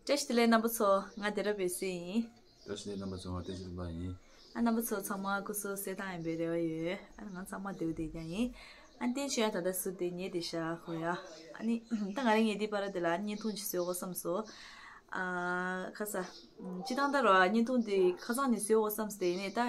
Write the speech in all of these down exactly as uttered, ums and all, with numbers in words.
བཀྲ་ཤིས་བདེ་ལེགས་རྣམ་པ་ཚོ། ང་སྡེ་ར་བེ་སི་ཡིན། བཀྲ་ཤིས་བདེ་ལེགས་རྣམ་པ་ཚོ། ང་བསྟན་ཆོས་སྟོན་པ་ཡིན། ཨ། རྣམ་པ་ཚོ་ཚང་མ་སྐུ་གཟུགས་གསལ་ཐང་ཡིན་པའི་རེ་བ་ཡོད། ཨ། ང་ཚང་མ་བདེ་པོ་བསྡད་རྐྱང་ཡིན། ཨ། བསྟན་ཆོས་ཡང་ད་ལྟ་ཟུར་དེ་ཉལ་བསྡད་ཤག་ཁོ་ཡ། ཨ་ནི་ད་ང་རང་ཉལ་དུས་བར་དེ་ལ་བརྙན་ཐུང་ཅིག་བཟོ་དགོས་བསམ་སོང་། ཨ། ཁ་ས། སྤྱིར་བཏང་ད་ར་བརྙན་ཐུང་དེ་ཁ་སང་ནས་བཟོ་དགོས་བསམ་སྟེ་ཡིན་ནས། ད་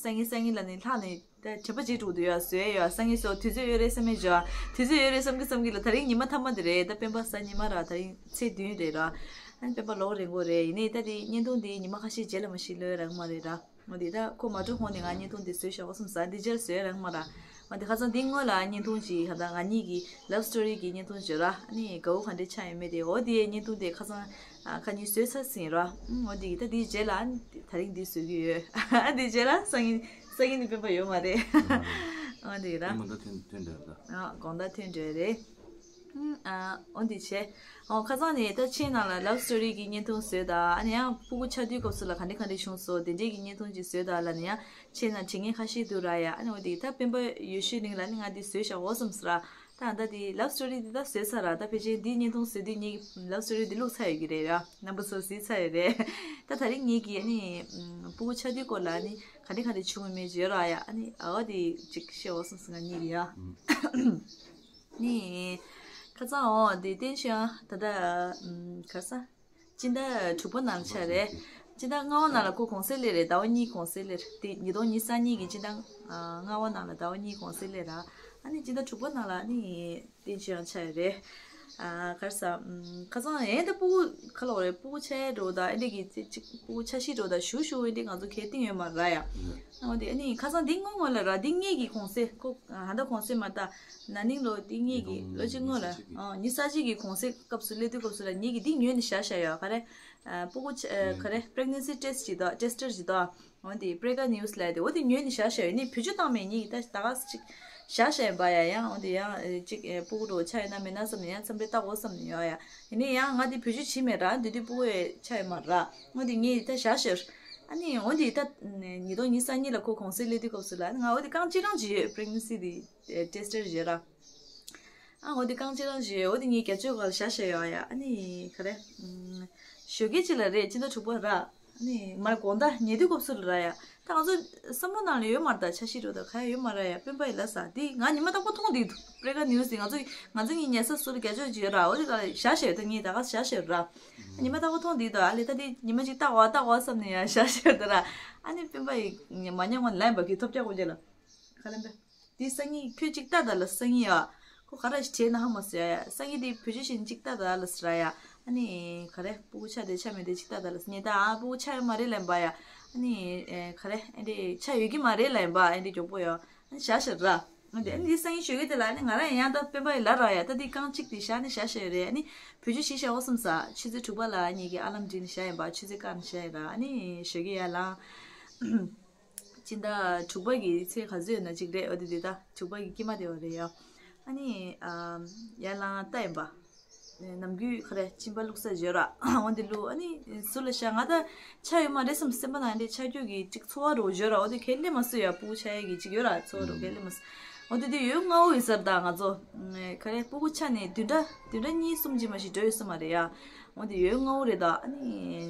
སང་ཉིན་སང་ཉིན་ལ་ནི་ལྷག་ནས། ད་དྲན་པ་བརྗེད་འགྲོ་གི་འདུག་ཡ། བཟོ་ཡ་ཡོད། སང་ཉིན་བཟོ། དུས་ཚོད་ཡོད་རེད་བསམ་མེད་བྱ། དུས་ཚོད་ཡོད་རེད་བསམ་གི་བསམ་གི་ལ། ད་རིང་ཉི་མ་མཐའ་མ་དེ་རེད། ད་སྤེན་པ་གཟའ་ཉི་མ་ར། ད་རིང་ཚེས་བདུན་རེད་ར། ཨ་ནི་སྤེན་པ་ལོག་རན་དགོས་རེད། ཡིན་ནའི་ད་དེ་བརྙན་ཐུང་དེ་ཉི་མ་ཁ་ཤས་རྗེས་ལ་མ་གཞི་ལོས་རག་མ་རེད་ར། འོ་དེ་ད་ཁོ་མ་འགྲོ་གོང་ནས་ང་བརྙན་ཐུང་དེ་བཟོས་བཞག་གོ་བསམ་ས། འདི་རྗེས་བཟོས་རག་མ་ར། འོ་དེ་ཁ་སང་དེ་སྔོན་ལ་བརྙན་ཐུང་ཅིག་ག་ད་ང་གཉིས་ཀྱི་ལབ་སི་ཊོ་རི་གི་བརྙན་ཐུང་བརྗོད་ར། ཨ་ནི་དགའ་བོ་ག་འདྲས་ཆགས་ཡོད་མེད་དེ། འོ་དེ་བརྙན་ཐུང་དེ་ཁ་སང་ཨ་ཁ་ཉིན་བཟོས་ཚར་ཟིན་ར། ཨུམ། འོ་དེ་ད་དེའི་རྗེས་ལ་ཨ་ནི་ད་རིང་འདི་བཟོ་གི་ཡོད། ཨ་དེའི་རྗེས་ལ་སང་ཉིན། སང་ཉིན་ནི་སྤེན་པ་ཡོད་མ་རེད། ཨ་འདི་ར། དགོང་དག་ཐོན་ཐོན་འདྲ་ར། ཨ། དགོང་དག་ཐོན་འདྲ་རེད། ཨ། འོ་འདི་བྱས། ཨོ། ཁ་སང་ནས་ད་ཁྱེད་རང་ལ་ལབ་སི་ཊོ་རི་གི་བརྙན་ཐུང་བཟོས་དང་། ཨ་ནི་ཡང་སྤུ་གུ་ཆགས་དུས་སྐབས་སུ་ལ་ག་འདྲ་ག་འདྲ་བྱུང་སོང་། དེ་འདྲས་ཀྱི་བརྙན་ཐུང་ཅིག་བཟོས་དང་ལབ་ནས་ཡང་ཁྱེད་རང་དྲི་ངན་ཁ་ཤས་འདུག་ར་ཡ། ཨ་ནི་འོ་དེ་ད་སྤེན་པ་ཡོད་ཤོས་རིང་ལ་ནི་ང་འདི་བཟོས་བཞག་འོ་བསམ་སོང་ར། ད་ད་དེ་ལབ་སི་ཊོ་རི་འདི་ད་བཟོས་ཚར་ར། ད་ཕལ་ཆེར་འདི་བརྙན་ཐུང་བཟོས་དུས་ངེད་ཀྱི་ལབ་སི་ཊོ་རི་འདི་བླུགས་ཚར་ཡོད་ཀྱི་རེད་ཡ། རྣམ་པ་ཚོ་གཟིགས་ཚར་ཡོད་རེད། ད་ད་རིང་ངེད་ཀྱི་ཨ་ནི་སྤུ་གུ་ཆགས་དུས་སྐོར་ལ་ཨ་ནི་ག་འདྲ་ག་འདྲ་བྱུང་ཡོད་མེད་བརྗོད་ར་ཡ། ཨ་ནི་ཨ་འོ་དེ་ཅིག་བཤད་འོ་བསམ་སོང་ང་གཉིས་ཀྱི་ཡ། ཨ་ནི་ཁ་སང་འོ་དེ་བསྟན་ཆོས་ཡང་ད་ད་ག་ས། སྤྱི་ཟླ་དྲུག་པ་ནང་ཆགས་རེད། སྤྱི་ཟླ་ལྔ་པ་ནང་ལ་ཁོ་གུང་སེང་སླེབས་རེད། ཟླ་བ་གཉིས་གུང་སེང་སླེབས་རེད། དེ་ཉིས་སྟོང་ཉི་ཤུ་རྩ་གཉིས་ཀྱི་སྤྱི་ཟླ་ལྔ་པ་ནང་ལ་ཟླ་བ་གཉིས་གུང་སེང་སླེབས་ར། ཨ་ནི་སྤྱི་ཟླ་དྲུག་པ་ནང་ལ་ཨ་ནི་བསྟན་ཆོས་ཡང་ཆགས་ཡོད་རེད། ཨ། ག་རེ་ཟ། ཨམ། ཁ་སང་ཨེ་འདི་སྤུ་གུ་ག་ལབ་དགོས་རེད། སྤུ་གུ་ཆགས་འགྲོ་དང་ཨེ་འདྲ་གི་ཅིག་ཅིག་སྤུ་གུ་ཆ་ཤས་འགྲོ་དང་ཞུ་ཞུ་ཨེ་འདྲ་ང་ཚོ་གའི་སྟེང་ཡོད་མ་ར་ཡ། འོ་དེ་ཨ་ནི་ཁ་སང་འདི་སྔོན་སྔོན་ལ་ར། འདི་ངེད་ཀྱི་གུང་སེང་ཁོ་ཧ་ད་གུང་སེང་མ་ད་ན་ནིང་ལོ་འདི་ངེད་ཀྱི་ལོ་གཅིག་སྔོན་ལ། ཨ། ཉི་ཤུ་རྩ་གཅིག་གི་གུང་སེང་སྐབས་སུ་སླེབས་དུས་སྐབས་སུ་ལ་ངེད་ཀྱི་འདི་ཉོས་ནས་བཞག་བཞག་ཡོད། ག་རེ། ཨ། སྤུ་གུ་ཆ་ཨ། ག་རེ། པི་རེག་ནེན་སི་ཊེ་སི་ཊི་ཅིག་དང་ཊེ་སི་ཊར་ཅིག་དང་། འོ་དེ་པི་རེ་ག་ནིའུ་སི་ལབ་དེ། འོ་དེ་ཉོས་ནས་བཞག་བཞག་ཡོད། ནི་བེད་སྤྱོད་བཏང་མེད། ངེད་ཀྱི་ད་ད་ག་ཅིག་བཞག་བཞག་ཡིན་པ་ཡ། ཡང་འོ་དེ་ཡང་ཅིག་སྤུ་གུ་འགྲོ་ཆགས་ཡོད་ན་མེད་ན་བསམ་ནས་ཡང་འཚམས་འདྲི་ལྟ་དགོས་བསམ་ནས་ཡོད་ཡ། ཡིན་ནའི་ཡང་ང་དེ་བེད་སྤྱོད་བྱེད་མེད་ར། འདི་དུས་སྤུ་གུ་ཆགས་ཡོད་མ་ར། འོ་དེ་ངེད་ད་བཞག་བཞག་ཨ་ནི་འོ་དེ་ད་ཉིས་སྟོང་ཉི་ཤུ་རྩ་གཉིས་ལ་ཁོ་གུང་སེང་སླེབས་དུས་སྐབས་སུ་ལ་ང་འོ་དེ་རྐང་གཅིག་རང་བྱས་ཡོད། པི་རེག་ནེན་སི་དེ་ཊེ་སི་ཊར་བྱས་ར། ཨ། འོ་དེ་རྐང་གཅིག་རང་བྱས་ཡོད། འོ་དེ་ངའི་རྒྱབ་ལྗོངས་སྒང་ལ་བཞག་བཞག་ཡོད་ཡ། ཨ་ནི་ག་རེ། ཨམ། ཞོགས་ཀས་ཅིག་ལ་རེད། སྤྱི་ཟླ་དྲུག་པ་ར། ཨ་ནི་མར་དགོང་དག་ཉལ་དུས་སྐབས་སུ་ལ་ར་ཡ། ད་ང་ཚོ་བསམ་བློ་ནང་ལ་ཡོད་མ་རེད། ད་ཆ་ཤས་འགྲོ་དང་ག་ཡ་ཡོད་མ་ར་ཡ། སྤེན་པ་ཡིས་ལབ་ས་དེ་ང་ཉི་མ་རྟག་པར་མཐོང་བསྡད་འདུག་པི་རེ་ག་ནིའུ་སི་དེ་ང་ཚོ་ང་ཚོ་གཉིས་ཉལ་ས་སུ་ལ་རྒྱབ་ལྗོངས་ཅིག་ཡོད་ར། འོ་དེ་སྒང་ལ་བཞག་བཞག་ཡོད། ད་ངས་ད་ག་བཞག་བཞག་ཡོད་ར། ཉི་མ་རྟག་པར་མཐོང་བསྡད་འདུག་ཨ་ལས་ད་དེ་ཉི་མ་ཅིག་ལྟ་དགོས་ལྟ་དགོས་བསམ་ནས་ཡ་བཞག་བཞག་ཡོད་ད་ར། ཨ་ནི་སྤེན་པ་ཡིས་མ་ཉལ་སྔོན་ལ་ལན་པ་གི་ཐོབ་རྒྱག་དགོས་རྒྱ་ལ། ག་ལབ་པས། དེ་སང་ཉིན་ཁྱོད་ཅིག་ལྟ་ད་ལ། སང་ཉིན་ཡ། ཁོ་ག་རེ་ཞིག་བྱས་ན་ཧ་མ་སོ་ཡ་ཡ། སང་ཉིན་དེ་བེད་སྤྱོད་བྱས་ནས་ཅིག་ལྟ་ད་ལ་ཟེར་ཡ། ཨ་ནི་ག་རེ། སྤུ་གུ་ཆགས་དེ་ཆགས་མེད་དེ་ཅིག་ལྟ་ད་ལ་ཟེར། ངས་ད་ཨ་སྤུ་གུ་ཆགས་ཡོད་མ་རེད་ལབ་པ་ཡ། ཨ་ནི་ཨེ་ག་རེ། ཨེ་འདྲས་ཆགས་ཡོད་ཀྱི་མ་རེད་ལབ་པ། ཨེ་འདྲས་མགྱོགས་པོ་ཡ། ཨ་ནི་བཞག་བཞག་ར། ཨ་དེ་ཨ་ནི་དེ་སང་ཉིན་ཞོགས་ཀས་དེ་ལ་ཨ་ནི་ང་རང་ཡང་ད་སྤེན་པ་ཡིས་ལབ་ར་ཡ། ད་དེ་རྐང་གཅིག་དེ་བཞག་ནས་བཞག་བཞག་ཡོད་རེད། ཨ་ནི་བེད་སྤྱོད་བྱས་བཞག་འོ་བསམ་ས། ཆུ་ཚོད་དྲུག་པ་ལ་ངེད་ཀྱི་ཨ་ལམ་བྲིས་ནས་བཞག་ཡིན་པ། ཆུ་ཚོད་བཀག་ནས་བཞག་ཡིན་ར། ཨ་ནི་ཞོགས་ཀས་ཡར་ལངས། སྤྱི་ཟླ་དྲུག་པ་གི་ཚེས་ག་ཚོད་ཡོད་ན་གཅིག་རེད། འོ་དེ་དེ་ད་དྲུག་པ་གི་དཀྱིལ་མ་དེ་བ་རེད་ཡ། ཨ་ནི་ཨམ། ཡར་ལངས་ལྟ་ཡིན་པ། ནམ་རྒྱུན་ག་རེ་གཅིན་པ་བླུགས་ས་བརྗོད་ར། འོ་དེ་བླུགས། ཨ་ནི་ཟུར་ལ་བཞག་ང་ད་ཆགས་ཡོད་མ་རེད་བསམ། སེམས་པ་ནང་དེ་ཆགས་རྒྱུ་གི་གཅིག་ཚོར་བ་རོ་བརྗོད་ར། འོ་དེ་གལ་ལེ་མ་སོ་ཡ། སྤུ་གུ་ཆགས་ཡས་ཀྱི་གཅིག་ཡོད་ར། ཚོར་བ་རོ་གལ་ལེ་མ་སོ། འོ་དེ་དེ་ཡོད་ལྔ་བོ་ཡོད་ས་རེད། ད་ང་ཚོ་ག་རེ་སྤུ་གུ་ཆགས་ནས་བདུན་ཕྲག་བདུན་ཕྲག་གཉིས་གསུམ་ཅིག་མ་ཞིག་འགྲོ་ཡོད་ས་མ་རེད་ཡ། འོ་དེ་ཡོད་ལྔ་བོ་རེད་ད། ཨ་ནི།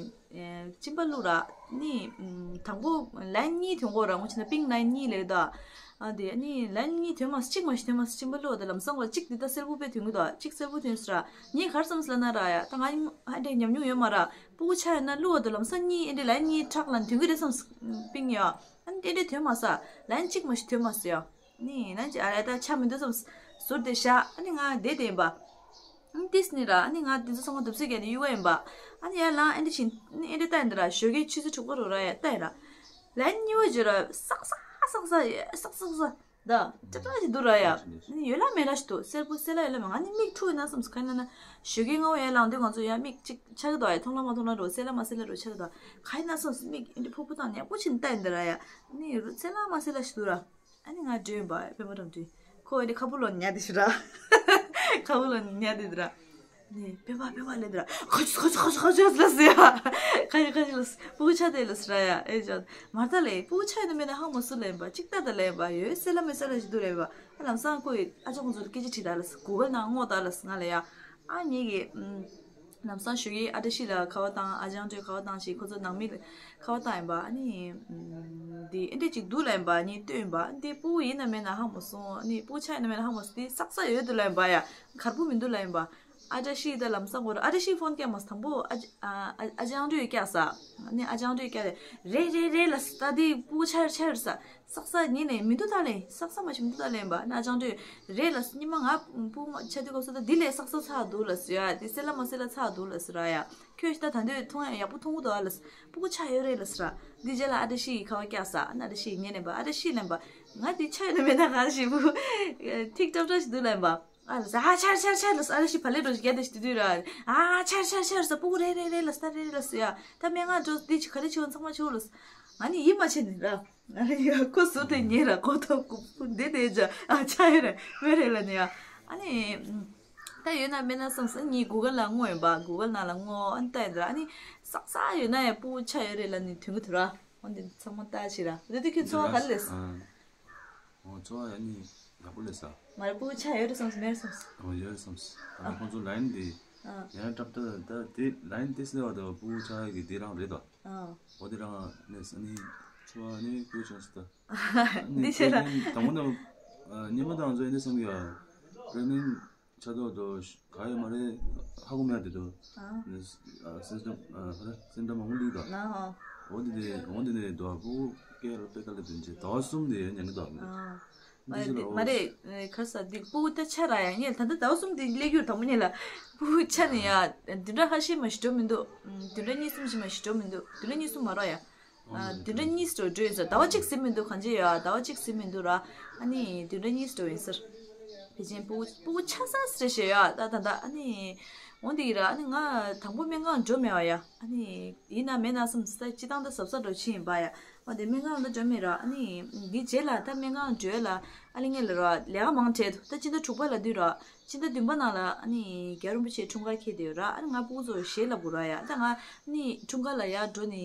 ཨེ། གཅིན་པ་བླུགས་ར། ནི། ཨམ། དང་པོ་ལན་གཉིས་ཐོན་གོ་ར། ངོ་ཆེ་ན་པིང་ལན་གཉིས་ལེ་ད། ཨ་དེ་ནི་ལན་གཉིས་ཐོན་མ་སོང་། གཅིག་མ་ཞིག་ཐོན་མ་སོང་། གཅིན་པ་བླུགས་ད་ལམ་སང་གོ་གཅིག་འདི་ད་སེར་པོ་དཔེ་ཐོན་གི་འདུག་གཅིག་སེར་པོ་ཐོན་སོང་ར། ངས་ག་རེ་བསམ་སོང་ལབ་ན་ར་ཡ། ད་ང་ཨ་འདྲས་ཉམས་མྱོང་ཡོད་མ་ར། སྤུ་གུ་ཆགས་ཡོད་ན་བླུགས་ད་ལམ་སང་གཉིས་ཨ་འདྲས་ལན་གཉིས་ཁྲག་ལ་ཐོན་གི་རེད་བསམ་སོང་པིང་ཡ། ཨ་ནི་ཨ་འདྲས་ཐོན་མ་སོང་། ལན་གཅིག་མ་ཞིག་ཐོན་མ་སོང་ཡ། ནི་ནང་ཅི་ཨ་རེ་ད་ཆ་མི་འདུག་བསམ། ཟུར་དེ་བཞག་ཨ་ནི་ང་བསྡད་དེ་ཡིན་པ། ཨ་ནི་ཏིས་ནི་ར། ཨ་ནི་ང་དེ་ཚོ་ཚང་མ་དུབ་སེ་གས་ནི་གཡུག་ག་ཡིན་པ། ཨ་ནི་ཡར་ལངས་ཨེ་འདྲ་ཕྱིན། ཨ་ནི་ཨེ་འདྲ་ལྟ་ཡིན་ད་ར། ཞོགས་ཀའི་ཆུ་ཚོད་དྲུག་པ་རུ་ར་ཡ་ལྟ་ཡིན་ར། ལན་གཉིས་པ་བརྗོད་ར། སག་སག་སག་སག་ཡ། སག་སག་སག་ད་ཅ་ཀྲ་ཞིག་འདུག་ར་ཡ། ཨ་ནི་ཡོད་ལ་མེད་ལ་ཞིག་འདུག་སེར་པོ་སེར་ལ་ཡོད་ལ་མེད། ང་ནི་མིག་འཁྲུག་ཡིན་ན་བསམ་སོང་། ག་ཡིན་ན་ན་ཞོགས་ཀའི་སྔ་བོ་ཡར་ལངས་དུས་ང་ཚོ་ཡ་མིག་ཅིག་ཆགས་ཀྱི་འདུག་ཡ། མཐོང་ལ་མ་མཐོང་ལ་རོ། སེར་ལ་མ་སེར་ལ་རོ་ཆགས་ཀྱི་འདུག་ག་ཡིན་ན་བསམ་སོང་། མིག་ཨེ་འདྲ་ཕུག་ཕུག་བཏང་ནས་ཡག་པོ་ཕྱིན་ལྟ་ཡིན་ད་ར་ཡ། ཨ་ནི་སེར་ལ་མ་སེར་ལ་ཞིག་འདུག་ར། ཨ་ནི་ང་འགྲོ་ཡིན་པ། སྤེན་པ་འགྲམ་དུ། ཁོ་ཨེ་འདྲ་ཁ་སྤུ་ལོག་ཉལ་དེ་ཞུ་ར། ཁ་སྤུ་ལོག་ཉལ་དེ་དུ་ར། ནས་སྤེན་པ་སྤེན་པ་ལབ་དེ་ར། ཁ་ཅིག་ཁ་ཅིག་ཁ་ཅིག་ཁ་ཅིག་ལ་ཟེར་ཡ། ཁ་ཅིག་ཁ་ཅིག་ལ་ཟེར། སྤུ་གུ་ཆགས་དེ་ལ་ཟེར་ར་ཡ། ཨེ་ཅག་མར་ད་ལས་སྤུ་གུ་ཆགས་ཡོད་ན་མེད་ན་ཧ་མ་སུ་ལ་ཡིན་པ། ཅིག་ལྟ་ད་ལ་ཡིན་པ། ཡོད་སེ་ལ་མེད་སེ་ལ་ཞིག་འདུག་ལ་ཡིན་པ། ཨ་ལམ་སང་ཁོ་ཡི་ཨ་ཅག་ཁོང་ཚོ་ལ་སྐད་ཆ་དྲིས་ད་ལ་ཟེར། གུ་གལ་ནང་སྔོག་ད་ལ་ཟེར་ང་ལ་ཡ། ཨ་ངེད་ཀྱི་ཨམ། ལམ་སང་ཞོགས་ཀས་ཨ་བཀྲ་ཤིས་ལ་ཁ་པར་བཏང་། ཨ་ཅང་ཏོས་ཁ་པར་བཏང་ཞིག་ཁོ་ཚོ་ནང་མི་ལ་ཁ་པར་བཏང་ཡིན་པ། ཨ་ནི་འདི་ཨེ་འདྲས་ཅིག་འདུག་ལབ་ཡིན་པ། ཨ་ནི་ལྟོས་ཡིན་པ། འདི་སྤུ་གུ་ཡིན་ན་མེད་ན་ཧ་མ་སོང་། ཨ་ནི་སྤུ་གུ་ཆ་ཡིན་ན་མེད་ན་ཧ་མ་སོང་། འདི་སག་ས་ཡོད་འདུག་ལབ་ཡིན་པ། ཡ་གར་པོ་མི་འདུག་ལབ་ཡིན་པ། ཨ་བཀྲ་ཤིས་ད་ལམ་སང་གོ་ར། ཨ་བཀྲ་ཤིས་ཕོན་བཀྱག་མ་སོང་། དང་པོ་ཨ་ཨ་ཨ་ཅང་ཏོས་བཀྱག་ས། ཨ་ནི་ཨ་ཅང་ཏོས་བཀྱག་རེད། རེད་རེད་རེད་ལབ་ས། ད་འདི་སྤུ་གུ་ཆ་ཡོད་ཆ་ཡོད་ས། སག་ས་ཉིན་ནས་མི་འདུག་ད་ལེ། སག་ས་མ་ཞིག་མི་འདུག་ད་ལེ་ཡིན་པ། ཨ་ནི་ཨ་ཅང་ཏོས་རེད་ལབ་ས། ཉི་མ་ང་སྤུ་གུ་ཆ་དུས་སྐབས་སུ་ད་འདི་ལས་སག་ས་ཚ་འདུག་ལབ་ས། ཡ་འདི་སེ་ལ་མ་སེ་ལ་ཚ་འདུག་ལབ་ས་ར། ཡ་ཁྱོད་ཤི་ད་ད་འདོད་མཐོང་ཡ་ཡག་པོ་མཐོང་གི་འདུག་ཨ་ལབ་ས། སྤུ་གུ་ཆ་ཡོད་རེད་ལབ་ས་ར། འདི་རྗེས་ལ་ཨ་བཀྲ་ཤིས་ཡི་ཁ་བ་བཀྱག་ས། ཨ་ནི་ཨ་བཀྲ་ཤིས་ཉན་ནས་པ། ཨ་བཀྲ་ཤིས་ལབ་པ། ང་འདི་ཆ་ཡོད་ན་མེད་ན་གང་ཞིག་པུ་ཐིག་ཏག་ཏག་ཞིག་འདུག་ལབ་ཡིན་པ། ཨ་ལ་ས་ཨ་ཆར་ཆར་ཆར་ལ་ས། ཨ་ལ་ཤི་བ་ལེ་འགྲོ་ཞིག་རྒྱ་དེ་ཞིག་དུས་དུས་ར། ཨ་ཆར་ཆར་ཆར་ས། སྤུ་གུ་རེད་རེད་རེད་ལ་ས། རེད་རེད་ལ་ས། ཡ་ད་སྨན་ཁང་འགྲོ། འདི་ཅི་ག་རེ་བྱེད་འོ་ཚང་མ་བྱེད་འོ་ལ་ས། ང་ནི་ཡིད་མ་ཆེས་ནི་ར། ང་ནི་ཡ་ཁོ་སུ་དེ་ཉེ་ར་ཁོ་ཐོག་ཁུ་འདི་དེ་ཇ་ཨ་ཆ་ཡོད་རེད་མེད་རེད་ལ་ནི་ཡ། ཨ་ནི་ད་ཡོད་ན་མེད་ན་བསམ་ས། ངའི་གུ་གལ་ལ་བསྔོ་ཡིན་པ། གུ་གལ་ནང་ལ་བསྔོ། ཨ་ནི་ལྟ་ཡིན་ར། ཨ་ནི་སག་ས་ཡོད་ན་ཡ་སྤུ་གུ་ཆ་ཡོད་རེད་ལ་ནི་དོན་གི་ཐུ་ར། འོ་འདི་ཚང་མ་ལྟ་ཞིག་ར། འདི་དུས་ཁྱོད་འཚོ་བ་ག་རེ་ལས་ས། ཨོ་འཚོ་བ་ཡ་ནི་ཡག་པོ་ལས་ས། མ་རེད། སྤུ་གུ་ཆ་ཡོད་རེད་བསམ་སོང་མེད་རེད་བསམ་སོང་། ཨོ་ཡོད་རེད་བསམ་སོང་། ད་ཁོང་ཚོ་ལ་ཡིན་དེ་ཨ་ཡང་སྐྲག་ད་ད་དེ་ལ་ཡིན་དེ་སླེབས་པ་ད་སྤུ་གུ་ཆ་ཡོད་གི་དེ་རང་རེད་ད། ཨ་ཨོ་དེ་རང་ནས་ས་ནི་འཚོ་བ་ནི་སྤུ་གུ་ཆུང་སོང་ད། འདི་ཕྲེག་ནེན་དང་པོ་ན་ཉི་མ་དང་ཚོ་ཡིན་དེ་བསམ་གི་ཡ། ཕྲེག་ནེན་ཆ་ཏོག་ཏོ་ག་ཡོད་མ་རེད། ཧ་གོ་མེད་དེ་དོ། ཨ་སེམས་ཁྲལ་ཨ་ཧ་སེམས་ཁྲལ་མང་པོ་འདུག་ད། ཨ་འོ་འདི་ནས་འོ་འདི་ནས་དོ་ཧ་གོ་སྐད་ལ་པེ་ཀ་ལ་དོན་ཆེ་ཟླ་བ་གསུམ་དེ་ཉན་གི་དོ། ཨ་འདི་ཅི་ལ་མ་རེད། ཁ་ས་འདི་སྤུ་གུ་ད་ཆ་ར་ཡ་ངས་ད་ལྟ་ཟླ་བ་གསུམ་དེ་སླེབས་རྒྱུར་དང་པོ་ཉིད་ལ་སྤུ་གུ་ཆ་ནས་ཡ་བདུན་ཕྲག་ཁ་ཤས་མ་ཞིག་འགྲོ་མི་འདུག་བདུན་ཕྲག་གཉིས་གསུམ་ཞིག་མ་ཞིག་འགྲོ་མི་འདུག་བདུན་ཕྲག་གཉིས་གསུམ་མ་རོ་ཡ། ཨ་བདུན་ཕྲག་གཉིས་སུ་འགྲོ་ཡིན་ཟེར། ཟླ་བ་གཅིག་ཟིན་མི་འདུག་གང་ཅི་ཡོད། ཟླ་བ་གཅིག་ཟིན་མི་འདུག་ར། ཨ་ནི་བདུན་ཕྲག་གཉིས་སུ་འགྲོ་ཡིན་ཟེར། ཕལ་ཆེར་སྤུ་སྤུ་གུ་ཆགས་ས་ཟེར་ཞེས་ཡོད་ད་ད་ད། ཨ་ནི་འོ་འདི་ཡིན་ར། ཨ་ནི་ང་དང་པོ་སྨན་ཁང་འགྲོ་མེད་པ་ཡ། ཨ་ནི་ཡིན་ན་མེད་ན་བསམ་ས་སྤྱི་བཏང་ད་གཟབ་གཟབ་འགྲོ་ཕྱིན་ཡིན་པ་ཡ། འོ་འདི་སྨན་ཁང་ད་འགྲོ་མེད་ར། ཨ་ནི་འདི་རྗེས་ལ་ད་སྨན་ཁང་འགྲོ་ལ་ཨ་ལི་ངེད་ལ་ར་ལས་ཀ་མང་དྲགས་འདུག་ད་སྤྱི་ཟླ་དྲུག་པ་ལ་དུས་ར། ཕྱི་ཟླ་བདུན་པ་ནང་ལ་ཨ་ནི་རྒྱལ་བ་རིན་པོ་ཆེའི་འཁྲུངས་སྐར་འཁེལ་བསྡད་ཡོད་ར། ཨ་ནི་ང་སྤུ་གུ་ཚོ་གཞས་བསླབ་དགོས་ར་ཡ། ད་ང་ནི་འཁྲུངས་སྐར་ལ་ཡ་འགྲོ་ནི་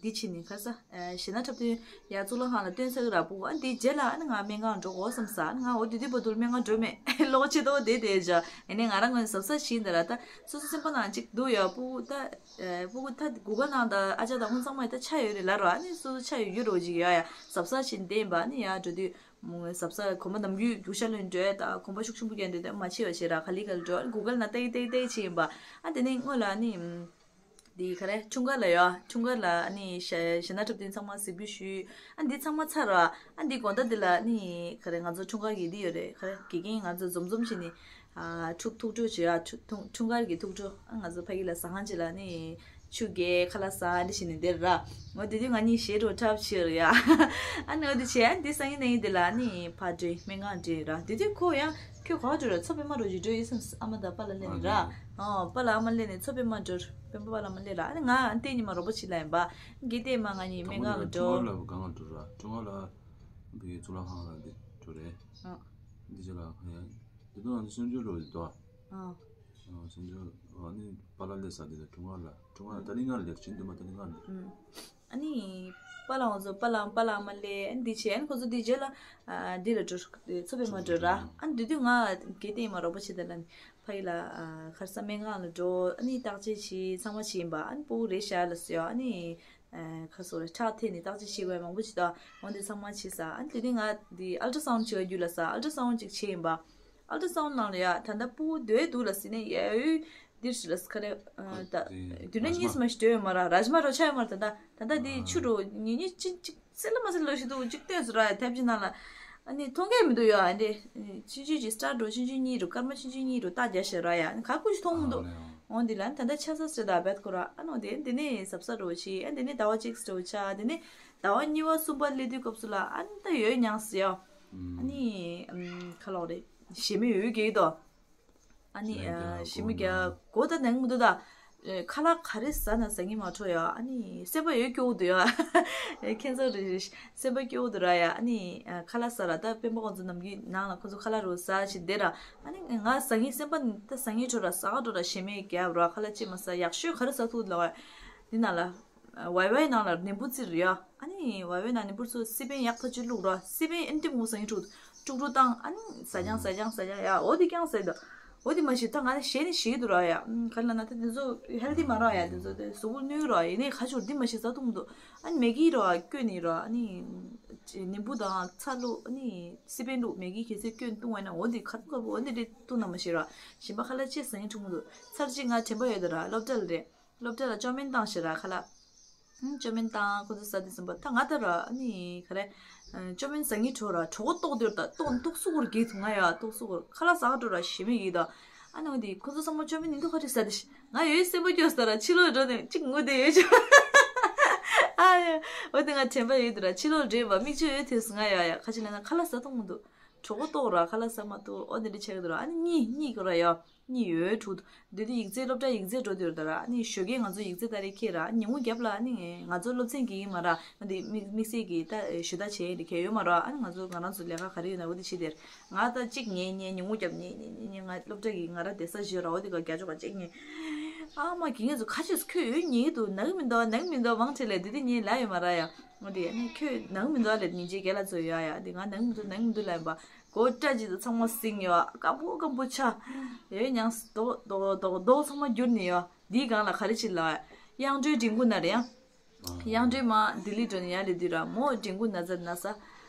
འདི་བྱེད་ནི་ཁ་ས་གཞས་སྣ་འཁྲབ་སྟོན་ཡ་གཙུག་ལག་ཁང་ལ་སྟོན་ས་གི་ར་སྤུ་གུ། ཨ་འདི་རྗེས་ལ་ཨ་ནི་ང་སྨན་ཁང་འགྲོ་དགོས་བསམ་ས། ཨ་ནི་ང་འོ་དེ་དུས་བར་དུ་སྨན་ཁང་འགྲོ་མེད་ལོག་ཆེ་ཏོ་དེ་དེ་ཇ། ཨ་ནི་ང་རང་ངོས་གཟབ་གཟབ་བྱེད་འདི་ར། ད་སོ་སོ་སེམས་པ་ནང་གཅིག་འདུག་ཡ། སྤུ་གུ་ད་སྤུ་གུ་ད་གུ་གལ་ནང་ད་ཨ་ཅག་ད་ཁོང་ཚང་མ་ད་ཆ་ཡོད་རེད་ལ་ར། ཨ་ནི་སོ་སོ་ཆ་ཡོད་རྒྱུ་རོ་ཅིག་ཡ་ཡ་གཟབ་གཟབ་བྱེད་འདི་ཡིན་པ། ཨ་ནི་ཡ་འགྲོ་དུས། གཟབ་གཟབ་གོམ་པ་ནམ་རྒྱུན་རྒྱུག་ཤར་ལོན་འགྲོ་ཡ་ད་གོམ་པ་ཤུགས་ཆེན་པོ་རྒྱག་འདོད་དེ་མ་བྱེད་པ་བྱེད་ར། ག་ལེ་ག་ལེ་འགྲོ། གུ་གལ་ན་ཏེ་ཏེ་ཏེ་བྱེད་ཡིན་པ། ཨ་དེ་ནས་སྔོན་ལ་ནི་འདི་ག་རེ་འཁྲུངས་སྐར་ལ་ཡོད། འཁྲུངས་སྐར་ལ་ནི་གཞས་གཞས་སྣ་འཁྲབ་སྟོན་ཚང་མ་གཟིགས་འབུལ་ཞུས། ཨ་འདི་ཚང་མ་ཚར་ར། ཨ་འདི་དགོང་དག་འདི་ལ་ནི་ག་རེ་ང་ཚོ་འཁྲུངས་སྐར་གྱི་འདི་ཡོད་རེད། ག་རེ་དགེ་རྒན་ང་ཚོ་འཛོམས་འཛོམས་བྱས་ནི་ཨ་ཐུག་ཐུག་འཕྲོ་བྱེད་ཡ། ཐུག་ཐུག་འཁྲུངས་སྐར་གྱི་ཐུག་འཕྲོ། ཨ་ང་ཚོ་ཕ་གི་ལ་ཟ་ཁང་ཅིག་ལ་ནི། ཆུ་རྐྱལ་ཁ་ལག་ཟ་འདི་བྱས་ནས་བསྡད་ར། འོ་དེ་དུས་ང་གཉིས་གཞས་འགྲོ་འཁྲབ་བྱས་ར་ཡ། ཨ་ནི་འོ་དེ་བྱས་ཨ་འདི་སང་ཉིན་གནངས་ཉིན་དེ་ལ་ནི་ཕར་འགྲོ་སྨན་ཁང་འགྲོ་ར། དེ་དུས་ཁོ་ཡང་ཁྱོད་ག་པར་འགྲོ་ར། མཚོ་པདྨ་རོགས་ཅིག་འགྲོ་ཡིན་བསམ། ཨ་མ་དང་པཱ་ལགས་སླེབས་ནས་ར། ཨོ་པཱ་ལགས་ཨ་མ་སླེབས་ནས་མཚོ་པདྨ་འགྲོ། སྤེན་པ་པཱ་ལགས་ཨ་མ་སླེབས་ར། ཨ་ནི་ང་ཨ་ཏེ་གཉིས་མ་རོགས་པ་བྱེད་ལ་ཡིན་པ། དགེ་ལྡན་མ་ང་གཉིས་སྨན་ཁང་ལ་འགྲོ། ཁྲུང་ཁ་ལ་གང་ལ་འགྲོ་ར། ཁྲུང་ཁ་ལ་བི་གཙུག་ལག་ཁང་ལ་འདི་འགྲོ་རེད། ཨ་འདི་ཅི་ལ་ཡ་འདི་དུས་ང་ཚོ་སུན་ཇོ་རོགས་ཡོད་དོ། ཨ། ཨ་སུན་ཇོ་ཨ་ནི་པཱ་ལགས་སླེབས་ས་དེ་ལ་ཁྲུང་ཁ་ལ་ཁྲུང་ཁ་ཏ་ལི་ང་ལ་སླེབས། ཆེན་དུ་མ་ཏ་ལི་ང་ལ་སླེབས། ཨ་ནི་པཱ་ལགས་ང་ཚོ་པཱ་ལགས་པཱ་ལགས་ཨ་མ་སླེབས། ཨ་ནི་འདི་བྱས་ཨ་ནི་ཁོ་ཚོ་འདི་རྗེས་ལ་ཨ་འདི་ལ་འགྲོ། མཚོ་པདྨ་འགྲོ་ར། ཨ་ནི་དེ་དུས་ང་དགེ་ལྡན་མ་རོགས་པ་བྱེད་དེ་ལ་ནི་ཕ་གི་ལ་ཨ་ཁར་ས་སྨན་ཁང་ལ་འགྲོ། ཨ་ནི་བརྟག་དཔྱད་བྱས་ཚང་མ་བྱས་ཡིན་པ། ཨ་ནི་སྤུ་གུ་རེད་ཤག་ལབ་སོང་ཡ། ཨ་ནི་ཨ་ཁ་སོ་རེ་ཁྲག་ཐེག་ནས་བརྟག་དཔྱད་བྱེད་དགོས་མང་པོ་ཅིག་དང་འོ་འདི་ཚང་མ་བྱས་ས། ཨ་ནི་དེ་ནས་ང་འདི་ཨལ་ཏྲ་སའུན་ཌི་བྱེད་ག་རྒྱུགས་ལ་ས། ཨལ་ཏྲ་སའུན་ཌི་ཅིག་བྱས་ཡིན་པ། ཨལ་ཏྲ་སའུན་ཌི་ནང་ལ་ཡ་ད་ལྟ་སྤུ་གུ་སྡོད་འདུག་ལ་ཟེར་ནས་ཡ་འོ་འདིར་ཞིག་ལ་ཁ་རེ་ཨ་ད་དེ་བདུན་ནས་གཉིས་མ་ཞིག་སྡོད་ཡོད་མ་ར། ར་ཇི་མ་རོ་ཆ་ཡོད་མ་ར། ད་ད་ད་ད་འདི་ཆུ་རོ་ཉི་ཉི་ཅི་ཅི་སེ་ལ་མ་སེ་ལ་ཞིག་འདུག་ཅིག་སྟོན་སོ་ར། ཐེབས་ཅིག་ནང་ལ་ཨ་ནི་མཐོང་གས་མི་འདུག་ཡ། ཨ་འདི་ཆུང་ཆུང་ཅིག་སི་ཊར་འགྲོ་ཆུང་ཆུང་གཉིས་རུ་སྐར་མ་ཆུང་ཆུང་གཉིས་རུ་རྟགས་རྒྱག་ཤེས་ར་ཡ། ཨ་ནི་ག་ཀུ་ཞིག་མཐོང་མི་འདུག་འོ་འདི་ལ་ད་ལྟ་ཆ་ས་སྲིད་ད་བད་ཁོ་ར། ཨ་ནོ་དེ་འདི་ནས་གཟབ་གཟབ་རོ་ཆི། ཨ་འདི་ནས་ཟླ་བ་གཅིག་རོ་ཆ། འདི་ནས་ཟླ་བ་གཉིས་པ་གསུམ་པ་སླེབས་དུས་སྐབས་སུ་ལ་ཨ་ནི་ད་ཡོད་མྱངས་སི་ཡ། ཨ་ནི་ཁ་ལོག་རེད། ཞེ་མི་ཡོད་གེ་དོ། ཨ་ནི་ཞེ་མི་རྒྱ་གོ་ན་མགོ་ད་ནང་མི་འདུག་ད། ཁ་ལག་ག་རེ་ཟ་ན་ཟ་ངེས་མ་འཕྲོ་ཡ། ཨ་ནི་སེམས་པ་ཡོད་སྐྱོ་བོ་འདུག་ཡ། ཁྱེད་ཚོ་རེ་རེ་སེམས་པ་སྐྱོ་བོ་འདུག་ར་ཡ། ཨ་ནི་ཁ་ལག་ཟ་ར་ད་སྤེན་པ་ཁོང་ཚོ་ནམ་རྒྱུན་ནང་ལ་ཁོང་ཚོ་ཁ་ལག་རོ་ཟ་ཞིག་བསྡད་ར། ཨ་ནི་ང་ཟ་ངེས་སེམས་པ་ད་ཟ་ངེས་འཕྲོ་ར། ཟ་ག་འགྲོ་ར་ཞེ་མི་རྒྱ་ར། ཁ་ལག་ཅི་མ་ཟ་ཡག་ཤོས་ག་རེ་ཟ་ཐུབ་ལ་བ། འདི་ནང་ལ་ཝའི་ཝའི་ནང་ལ་ནིམ་བུ་ཙིར་ཡ། ཨ་ནི་ཝའི་ཝའི་ནང་ནིམ་བུ་ཚོ་སི་པན་ཡག་ཐག་ཆོད་བླུགས་ར། སི་པན་ཨེན་ཏི་མོ་ཟ་ངེས་འཕྲོ་དཀྲུག་དཀྲུག་བཏང་། ཨ་ནི་ཟ་ཀྱང་ཟ་ཀྱང་ཟ་ཀྱང་ཡ། འོ་དེ་ཀྱང་ཟ་ཡི་འདུག་འོ་དེ་མ་ཤེས་ད་ང་ནི་ཞེ་ནི་ཞེ་གི་འདུག་ར་ཡ། ཨམ། ག་རེ་ལབ་ན་ད་དེ་ཚོ་ཧེལ་ཐི་མ་ར་ཡ། དེ་ཚོ་དེ་གཟུགས་པོ་གནོད་ར། ཡིན་ནའི་ཁ་ཕྱོགས་འདི་མ་ཤེས་ཟ་འཐུང་འདུག་ཨ་ནི་མེ་གི་ར་སྐྱོན་ནི་ར། ཨ་ནི་ནིམ་བུ་དང་ཚ་བླུགས། ཨ་ནི་སི་པན་བླུགས། མེ་གི་གལ་སྲིད་སྐྱོན་བཏུང་བ་ན། འོ་དེ་ཁ་ཁ་བོ་འོ་དེ་རེ་བཏུང་ན་མ་ཤེས་ར། གཞན་པ་ཁ་ལག་ཅི་ཟ་ཡིན་འཐུང་འདུག་ཚར་གཅིག་ང་དྲན་པ་ཡོད་ད་ར། སློབ་གྲྭ་ལ་རེད། སློབ་གྲྭ་ལ་ཅོ་མིན་བཏང་ཞེས་ར་ཁ་ལག་ཨང་། ཅོ་མིན་བཏང་། ཁོ་ཚོ་ཟ་དུས་ཙམ་པ་ད་ང་ད་ར་ཨ་ནི་ག་རེ། ཨ། ཅོ་མིན་ཟ་ངེས་འགྲོ་ར། གྲོད་ཁོག་ལྟོགས་དུས་ད་ལྟོགས་ལྟོགས་སུ་གུར་གྱིས་འཐུང་ང་ཡ། ལྟོགས་སུ་གུར་ཁ་ལག་ཟ་ག་འགྲོ་ར་ཞེ་མེད་ཡིད་ད། ཨ་ནི་འོ་དེ་ཁོ་ཚོ་ཚང་མ་ཅོ་མིན་ནི་འདུག་ཁ་ཅིག་ཟ་དེ་ཤི། ང་ཡོད་སེམས་པ་སྐྱོ་ས་ར་ཕྱི་ལོགས་འགྲོ་ནས་གཅིག་ངུ་དེ་ཡོད་ཆོག་ཨ་ཡ། འོ་དེ་ང་དྲན་པ་ཡོད་དུ་ར། ཕྱི་ལོགས་འདྲེས་པ་མིག་ཆུ་ཡོད་ཐོས་སུ་ང་ཡ་ཡ། ཁ་ཅིག་ལ་ན་ཁ་ལག་ཟ་ཐུབ་མི་འདུག་གྲོད་ཁོག་ལྟོགས་ར། ཁ་ལག་ཟ་མ་ཐུབ། འོ་དེ་འདྲ་ཆགས་ཀྱི་འདུག་ར། ཨ་ནི་གཉིད་གཉིད་ཀྱི་ར་ཡ། གཉིད་ཡོད་དྲུག་འདི་དུས་ཡིག་ཚད་སློབ་གྲྭ་ཡིག་ཚད་འགྲོ་དུས་ད་ར། ཨ་ནི་ཞོགས་ཀས་ང་ཚོ་ཡིག་ཚད་ད་རེས་ཁྱེད་ར། ཨ་ནི་ཉིན་གུང་རྒྱབ་ལ་ཨ་ནི་ང་ཚོ་སློབ་ཚན་གྱི་ཡིན་མ་ར། ང་འདི་དམིགས་དམིགས་བསལ་གྱི་ད་ཞུ་དག་བྱེད་ཡིན་དེ་གས་ཡོད་མ་ར། ཨ་ནི་ང་ཚོ་ང་རང་ཚོ་ལས་ཀ་ག་རེ་ཡོད་ན་འོ་དེ་བྱེད་དེར། ང་ད་གཅིག་ཉལ་ཉལ་ཉིན་གུང་རྒྱབ་ཉལ་ཉལ་ཉལ་ཉལ། ང་སློབ་གྲྭ་གི་ང་ར་བསྡད་ས་བཞི་ར། འོ་དེ་ག་རྒྱ་ཅོག་ག་གཅིག་ཉལ། ཨ་མ་གི་ངེད་ཚོ་ཁ་ཆེས་ཁོས་ཡོད་ཉལ་གི་འདུག་ནག་མི་འདུག་ནག་མི་འདུག་མང་ཆེ་ལས་དེ་དེ་ཉལ་ལ་ཡོད་མ་ར་ཡ། འོ་དེ་ཨ་ནི་ཁོས་ནག་མི་འདུག་ལས་ཉིན་རྗེས་རྒྱལ་ལ་ཚོ་ཡོད་ཡ། དེ་ང་ནག་མི་འདུག་ནག་མི་འདུག་ལ་ཡིན་པ། གོ་སྐྲ་ཅིག་ཏུ་ཚང་མ་སིང་ཡོད། སྐམ་པོ་སྐམ་པོ་ཆ་ཡོད། ཉང་རྡོག་རྡོག་རྡོག་རྡོག་ཚང་མ་བསྒྱུར་ནས་ཡོད། འདིའི་སྒང་ལ་ག་རེ་བྱེད་ལ། དབྱངས་སྒྲོལ་མགྲིན་ཁུག་ན་རེད་ཡང་། དབྱངས་སྒྲོལ་མ་ལྡི་ལི་འགྲོ་ནས་ཡར་སླེབས་དུས་ར་མོ་མགྲིན་ཁུག་ན་ཚ་ན་ས།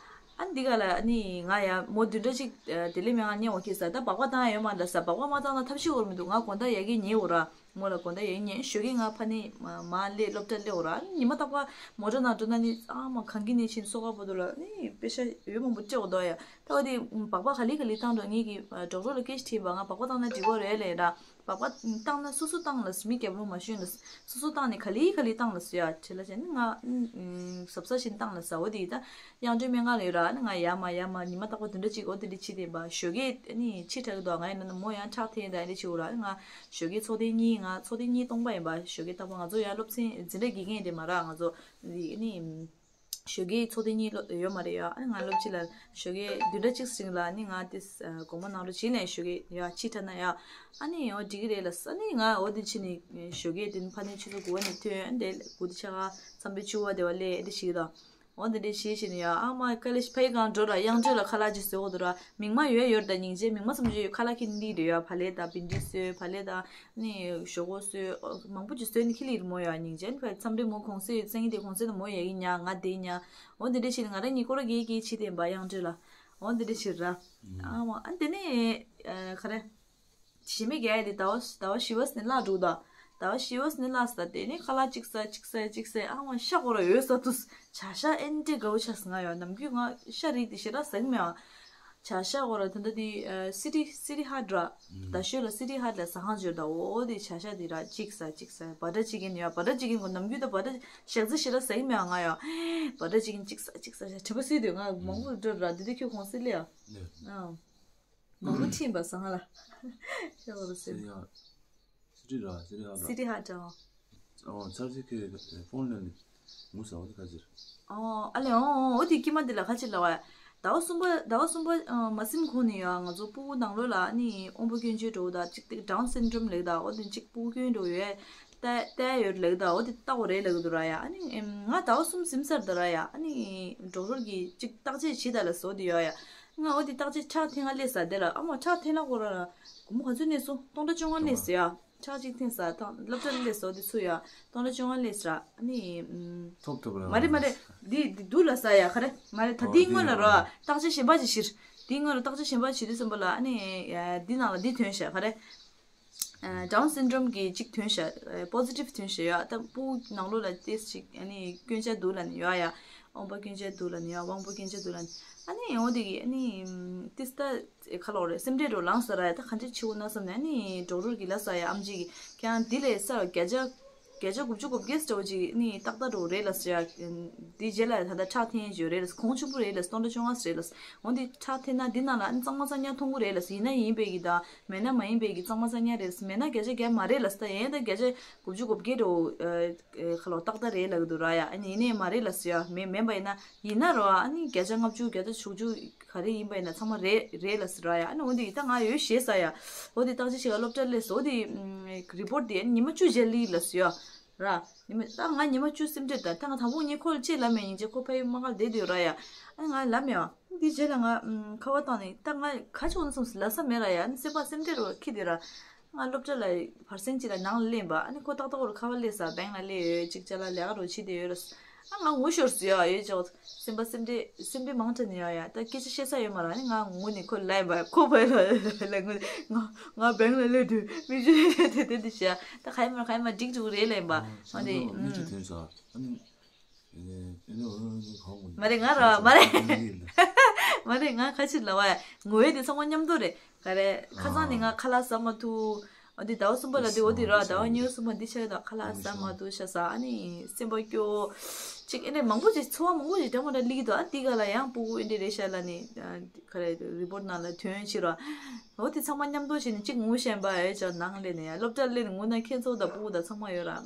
ཨ་འདི་ག་ལ་ཨ་ནི་ང་ཡ་མོ་བདུན་ཕྲག་གཅིག་ལྡི་ལི་མེ་ང་ཉེ་འོ་ཁེ་ས་ད་སྦག་སྦག་བཏང་ཡ་ཡོད་མ་རེད་ས། སྦག་སྦག་མ་བཏང་ན་ཐབས་ཤེས་འོར་མི་འདུག་ང་དགོང་དག་ཡ་གི་ཉེ་འོ་ར། མོ་ལ་དགོང་དག་ཡ་ཉེ་ཞོགས་ཀས་ང་ཕ་ནི་མ་མ་སླེབས་སློབ་གྲྭ་སླེབས་འོ་ར། ཨ་ནི་ཉི་མ་རྟག་པར་མོ་ཊ་ནང་འགྲོ་ན་ནི་ཨ་མ་གངས་སྐྱིད་ནས་ཕྱིན་སོ་ཁ་པོ་དུ་ལ་ནི་པེ་ཤ་ཡོད་མང་པོ་སྤྲད་འོ་དོ་ཡ། ད་བ་དེ་སྦག་སྦག་ག་ལི་ག་ལི་བཏང་འགྲོ། ངེད་ཀྱི་ཌོག་ཊར་ལ་སྐད་ཆ་དྲིས་པ། ང་སྦག་སྦག་བཏང་ན་འགྲིག་གོ་རེད་ལས་ར། སྦག་སྦག་བཏང་ན་སོ་སོ་བཏང་ལ་མི་རྒྱབ་ལོང་མ་ཞུས་ལ། སོ་སོ་བཏང་ནས་ག་ལི་ག་ལི་བཏང་ལ་སུ་ཡ་བྱེད་ལ་བྱས་ནི་ང་ཟབ་ས་བཞིན་བཏང་ལ་ཟ། འོ་དེ་ད་དབྱངས་སྒྲོལ་སྨན་ཁང་ལ་ཡོད་ར། ནི་ང་ཡ་མ་ཡ་མ་ཉི་མ་རྟག་པར་བདུན་ཕྲག་གཅིག་འོ་དེ་འདྲ་བྱེད་བསྡད་པ། ཞོགས་ཀས་ནི་ཕྱི་དྲགས་འདུག་ང་ཡིན་ན་མོ་ཡང་ཕྱག་འཐེན་ད་འདྲ་བྱེད་འོ་ར། ནི་ང་ཞོགས་ཀས་ཚོགས་ཐེངས་གཉིས། ང་ཚོགས་ཐེངས་གཉིས་སྟོང་པ་ཡིན་པ། ཞོགས་ཀས་རྟག་པར་ང་ཚོ་ཡང་སློབ་ཚན་འཛིན་གྲྭ་དགེ་རྒན་དེ་མ་ར། ང་ཚོ་ནི། ཞོགས་ཀའི་ཚོགས་ཐེངས་གཉིས་ལོ་ཡོད་མ་རེད་ཡ། ཨ་ནི་ང་སློབ་སྤྱི་ལ་ཞོགས་ཀའི་བདུན་ཕྲག་གཅིག་རིང་ལ་ནི་ང་དེ་དགོངས་པ་གནང་རོགས་བྱེད་ལན་ཞོགས་ཀའི་ཡ་ཕྱི་དྲགས་ན་ཡ། ཨ་ནི་ཡང་འགྲིག་གི་རེད་ལ་ས། ནི་ང་འོ་དེ་ཕྱི་ནས་ཞོགས་ཀའི་དེ་ནི་ཕ་ནི་ཆུ་ཚོད་དགུ་པ་ནས་ཐོན་དེ་དགུ་དེ་ཆ་ག་མཚམས་པའི་ཆུ་བ་དེ་བ་ལས་དེ་ཞིག་དང་། འོ་དེ་འདྲས་བྱེད་བཞིན་ཡ། ཨ་མ་དཀའ་ལས་ཕ་ཡི་གང་འགྲོ་ར། དབྱངས་སྒྲོལ་ལ་ཁ་ལག་ཅིག་བཟོ་དགོས་འདུག་ར། མིག་མ་ཡོད་ཡོད་ད་སྙིང་རྗེ། མིག་མ་བསམ་རྒྱུ་ཡོད་ཁ་ལག་ཁྱེར་འདི་རེད་ཡ། བག་ལེབ་དང་བིན་འབྲི་བཟོས། བག་ལེབ་དང་ནི་ཞོག་ཁོག་བཟོས། མང་པོ་ཅིག་བཟོས་ནི་ཁྱེར་ལི་རེད་མོ་ཡ། སྙིང་རྗེ་ཕ་མཚམས་རེ་མོ་གུང་སེང་སང་ཉིན་དེ་གུང་སེང་དུ་མོ་ཡ་གི་ཉ་ང་དེ་ཉ། འོ་འདི་འདྲ་བྱས་ནས་ང་རང་གཉིས་སྐོར་ར་གེ་གེ་བྱེད་དེ་འབའ་དབྱངས་སྒྲོལ་ལ། འོ་འདི་འདྲ་བྱེད་ར། ཨ་མ་ཨ་དེ་ནས་ཨ་ག་རེ། ཞི་མི་རྒྱ་ཡ་དེ་ཟླ་བ་ཟླ་བ་བཞི་བ་ནས་བརླག་འགྲོ་ད། ཟླ་བ་བཞི་བ་ནས་བརླག་ས་དེ་ནས་ཁ་ལག་གཅིག་ཟ་གཅིག་ཟ་གཅིག་ཟ། ཨ་མ་ཤ་ཁོ་ར་ཡོད་ས་དུས་བྱ་ཤ་ཨེ་འདྲ་དགའ་བོ་ཆགས་སོང་ང་ཡ། ནམ་རྒྱུན་ང་ཤ་རིགས་དེ་ཞེ་དྲག་ཟ་གི་མེད་ཨ། བྱ་ཤ་ཁོ་ར་ད་ལྟ་དེ་ཨ་སི་ཊི་སི་ཊི་ཧཊ་ར། རྡ་ཤོད་ལ་སི་ཊི་ཧཊ་ལ་ཟ་ཁང་ཅིག་ཡོད་ད། འོ་དེ་བྱ་ཤ་དེ་ར་གཅིག་ཟ་གཅིག་ཟ། བ་ཊར་ཅི་ཀེན་ཡ། བ་ཊར་ཅི་ཀེན་ཁོ་ནམ་རྒྱུན་ད་བ་ཊར་ཞག་རྩི་ཞེ་དྲག་ཟ་གི་མེད་ཨ་ང་ཡ། བ་ཊར་ཅི་ཀེན་གཅིག་ཟ་གཅིག་ཟ་ཤ་དྲན་པ་གསོས་དུས་ང་མང་པོ་འགྲོ་ར། དེ་དུས་ཁྱོད་གུང་སེང་སླེབས་ཨ། ཨ། མང་པོ་ཁྲིད་པ་སང་ལ། ཤ་བོ་རུ་སི་ཟེར། ཊི་ཧཊ། སི་ཊི་ཧཊ་ར། སི་ཊི་ཧཊ་ར། ཨོ། ཚར་ཚེ་ཁོས་ཕོན་ལ་ནི་ངུ་ཟ་བ་དེ་ཁ་ཟེར། ཨོ། ཨ་ལེ། ཨོ་ཨོ། འོ་དེ་ཀྱི་མ་དེ་ལ་ཁ་ཅིག་ལ་བ། ཟླ་བ་གསུམ་པ་ཟླ་བ་གསུམ་པ་ཨ་མ་ཟིན་གོང་ནས་ཡ་ང་ཚོ་སྤུ་གུ་ནང་ལོགས་ལ་ནི་དབང་པོ་སྐྱོན་ཅན་འགྲོ་ད་ཅིག་དེ་ཌའུན་སིན་ཌྲོམ་ལེགས་ད། འོ་དེ་ཅིག་སྤུ་གུ་སྐྱོན་འགྲོ་ཡོད། ཏ་ཏ་ཡོད་ལེགས་ད། འོ་དེ་ལྟ་བ་རེད་ལེགས་འདུག་ར་ཡ། ཨ་ནི་ང་ཟླ་བ་གསུམ་ཟིན་ཚར་ད་ར་ཡ། ཨ་ནི་ཌོག་ཊར་གྱིས་ཅིག་བརྟག་དཔྱད་བྱེད་ད་ལ་བཟོ་དེ་ཡོད་ཡ། ང་འོ་དེ་བརྟག་དཔྱད་ཁྲག་འཐེན་ག་སླེབས་ས་དེ་ལ། ཨ་མ་ཁྲག་འཐེན་ལ་ཁོ་ར་ལ་སྒོར་མོ་ག་ཚོད་གནས་སོང་། སྟོང་ཕྲག་བཅོ་ལྔ་གནས་སོང་ཡ། ཁྲག་ཅིག་འཐེན་ས་དང་སློབ་གྲྭ་སླེབས་སོང་དེ་ཚོ་ཡ། སྟོང་ཕྲག་བཅོ་ལྔ་སླེབས་ས་ར། ཨ་ནི་ཐོབ་ཐོབ་ར། མ་རེད་མ་རེད། འདི་འདི་འདུག་ལ་ས་ཡ་ག་རེ་མ་རེད། ད་འདིའི་སྔོན་ལ་ར་བརྟག་དཔྱད་གཞན་པ་ཅིག་བྱེད། འདིའི་སྔོན་ལ་བརྟག་དཔྱད་གཞན་པ་བྱེད་དུས་ཙམ་པ་ལ་ཨ་ནི་འདི་ནང་ལ་འདི་ཐོན་ཤག་ག་རེ། ཌའུན་སིན་ཌྲོམ་གྱི་གཅིག་ཐོན་ཤག་པོ་སི་ཊིབ་ཐོན་ཤག་ཡ། ད་སྤུ་གུ་ནང་ལོགས་ལ་ཏེས་ཅིག་ཨ་ནི་སྐྱོན་ཆ་འདུག་ལ་ནི་ཡོད་ཡ། དབང་པོ་སྐྱོན་ཆ་འདུག་ལ་ནི་ཡ། དབང་པོ་སྐྱོན་ཆ་འདུག་ལ་ནི། ཨ་ནི་འོ་དེ་གི་ཨ་ནི་ཏིས་ད་ཁ་ལོག་རེད། སེམས་ཁྲལ་རོ་ལངས་ས་ར་ཡ། ད་ག་འདྲ་བྱེད་དགོས་ན་བསམ་ནས་ཨ་ནི་ཌོག་ཊར་གྱིས་ལབ་ས་ཡ། ཨམ་ཆི་གིས་ཁྱེད་རང་འདི་ལས་ས་བརྒྱ་ཆ་བརྒྱ་ཆ་དགུ་བཅུ་གོ་བརྒྱད་ཙམ་ཅིག་ནི་ཏག་ཏག་འགྲོ་རེད་ལབ་ཟེར་ཡ། འདི་རྗེས་ལ་ད་ལྟ་ཁྲག་འཐེན་ཡོད་རེད་ལབ། གོང་ཆེན་པོ་རེད་ལབ། སྟོང་ཕྲག་བཅོ་ལྔ་རེད་ལབ། འོ་འདི་ཁྲག་འཐེན་ན་འདི་ནང་ལ་ཨ་ནི་གཙང་མ་གཙང་རྐྱང་མཐོང་གི་རེད་ལབ། ཡིན་ན་ཡིན་པའི་གི་དང་མེད་ན་མ་ཡིན་པའི་གི་གཙང་མ་གཙང་རྐྱང་རེད་ལབ། མེད་ན་བརྒྱ་ཆ་བརྒྱ་མ་རེད་ལབ། ད་ཡིན་ད་བརྒྱ་ཆ་དགུ་བཅུ་གོ་བརྒྱད་འགྲོ་ཁ་ལོ་ཏག་ཏག་རེད་ལབ་གི་འདུག་ར་ཡ། ཨ་ནི་ཡིན་ནའི་མ་རེད་ལབ་ཟེར་ཡ། མེད་མེད་པ་ཡིན་ན་ཡིན་ན་རོ་ཨ་ནི་བརྒྱ་ཆ་ལྔ་བཅུ་བརྒྱ་ཆ་དྲུག་ཅུ་ག་རེ་ཡིན་པ་ཡིན་ན་ཚང་མ་རེད་རེད་ལབ་ཟེར་ར་ཡ། ཨ་ནི་འོ་འདི་ཡིན་ད་ང་ཡོད་ཤེས་ས་ཡ། འོ་འདི་བརྟག་དཔྱད་བྱེད་ག་སློབ་གྲྭ་སླེབས་སོང་། འོ་འདི་རི་པོར་ཊི་འདི་ཨ་ནི་ཉི་མ་བཅུ་རྗེས་སླེབས་ལབ་ཟེར་ཡ། ར། ཉི་མ་ད་ང་ཉི་མ་བཅུ་སེམས་ཁྲལ་ད་ད་ང་དང་པོ་ངས་ཁོ་ལ་ཅི་ལབ་མེད། སྙིང་རྗེ་ཁོ་ཕ་ཡུལ་དམག་སྒར་བསྡད་དུས་ར་ཡ། ཨ་ང་ལབ་མེད་བ། འདི་རྗེས་ལ་ང་ཨམ་ཁ་པར་བཏང་ནས་ད་ང་ག་ཅིག་འོང་སོང་ཟེར་ལབ་ས་མེད་ར་ཡ། ཨ་ནི་སེམས་པ་སེམས་ཁྲལ་རུ་འཁྱེར་དེ་ར། ང་སློབ་གྲྭ་ལ་བར་གསེང་གཅིག་ལ་ནང་ལ་སླེབས་པ། ཨ་ནི་ཁོ་ཏག་ཏག་རུ་ཁ་པར་སླེབས་ས། བེང་ལ་སླེབས་ཡོད་ཅིག་ཅ་ལག་ལས་ཀ་རུ་བྱེད་དེ་ཡོད་ར། ཨ་ང་ངུ་ཤོར་སོང་ཡ། ཡོད་ཅོག་སེམས་པ་སེམས་ཁྲལ་སེམས་ཁྲལ་མང་དྲགས་ནས་ཡ་ཡ། ད་སྐད་ཆ་བཤད་ས་ཡོད་མ་ར། ཨ་ནི་ང་ངུ་ནས་ཁོ་ལ་ཡིན་པ། ཁོ་བས་ལ་ལ་ངུ་ང་ང་བེང་ལ་སླེབས་དུས་མིག་ཆུ་དེ་དེ་དེ་བྱས། ད་ག་ཡིན་མ་ར་ག་ཡིན་མ་འགྲིག་འགྲོ་གི་རེད་ལབ་ཡིན་པ། ཨ་ནི་མིག་ཆུ་ཐོན་ས། ཨ་ནི། མ་རེད་ང་ར་མ་རེད། མ་རེད་ང་ཁ་ཕྱིར་ལབ་པ་ཡ། ངུ་ཡས་དེ་ཚང་མ་མཉམ་དུ་རེད། ག་རེ་ཁ་སང་ནས་ང་ཁ་ལག་ཟ་མ་ཐུབ། འོ་དེ་ཟླ་བ་གསུམ་པ་ལ་དེ་འོ་དེ་ར། ཟླ་བ་གཉིས་པ་གསུམ་པ་འདི་ཆགས་ཡོད་ད། ཁ་ལག་ཟ་མ་ཐུབ་ཤ་ཟ། ཨ་ནི་སེམས་པ་སྐྱོ། ཅིག་ཨེ་འདྲ་མང་པོ་ཅིག་ཚོར་བ་མང་པོ་ཅིག་འདྲ་མ་འདྲ་སླེབས་ཀྱི་འདུག་ཨ་འདི་ག་ལ་ཡང་སྤུ་གུ་ཨེ་འདྲ་རེད་ཤག་ལབ་ནས་ག་རེ་རི་པོར་ནང་ལ་ཐོན་ཕྱིར་ར། འོ་དེ་ཚང་མ་མཉམ་དུ་བྱས་ནས་གཅིག་ངུ་ཤེས་པ་ཡོད་ཅག་ནང་སླེབས་ནས་ཡ། སློབ་གྲྭ་སླེབས་ནས་ངུ་ན་ཁྱེད་ཚོ་དང་སྤུ་གུ་དང་ཚང་མ་ཡོད་ར།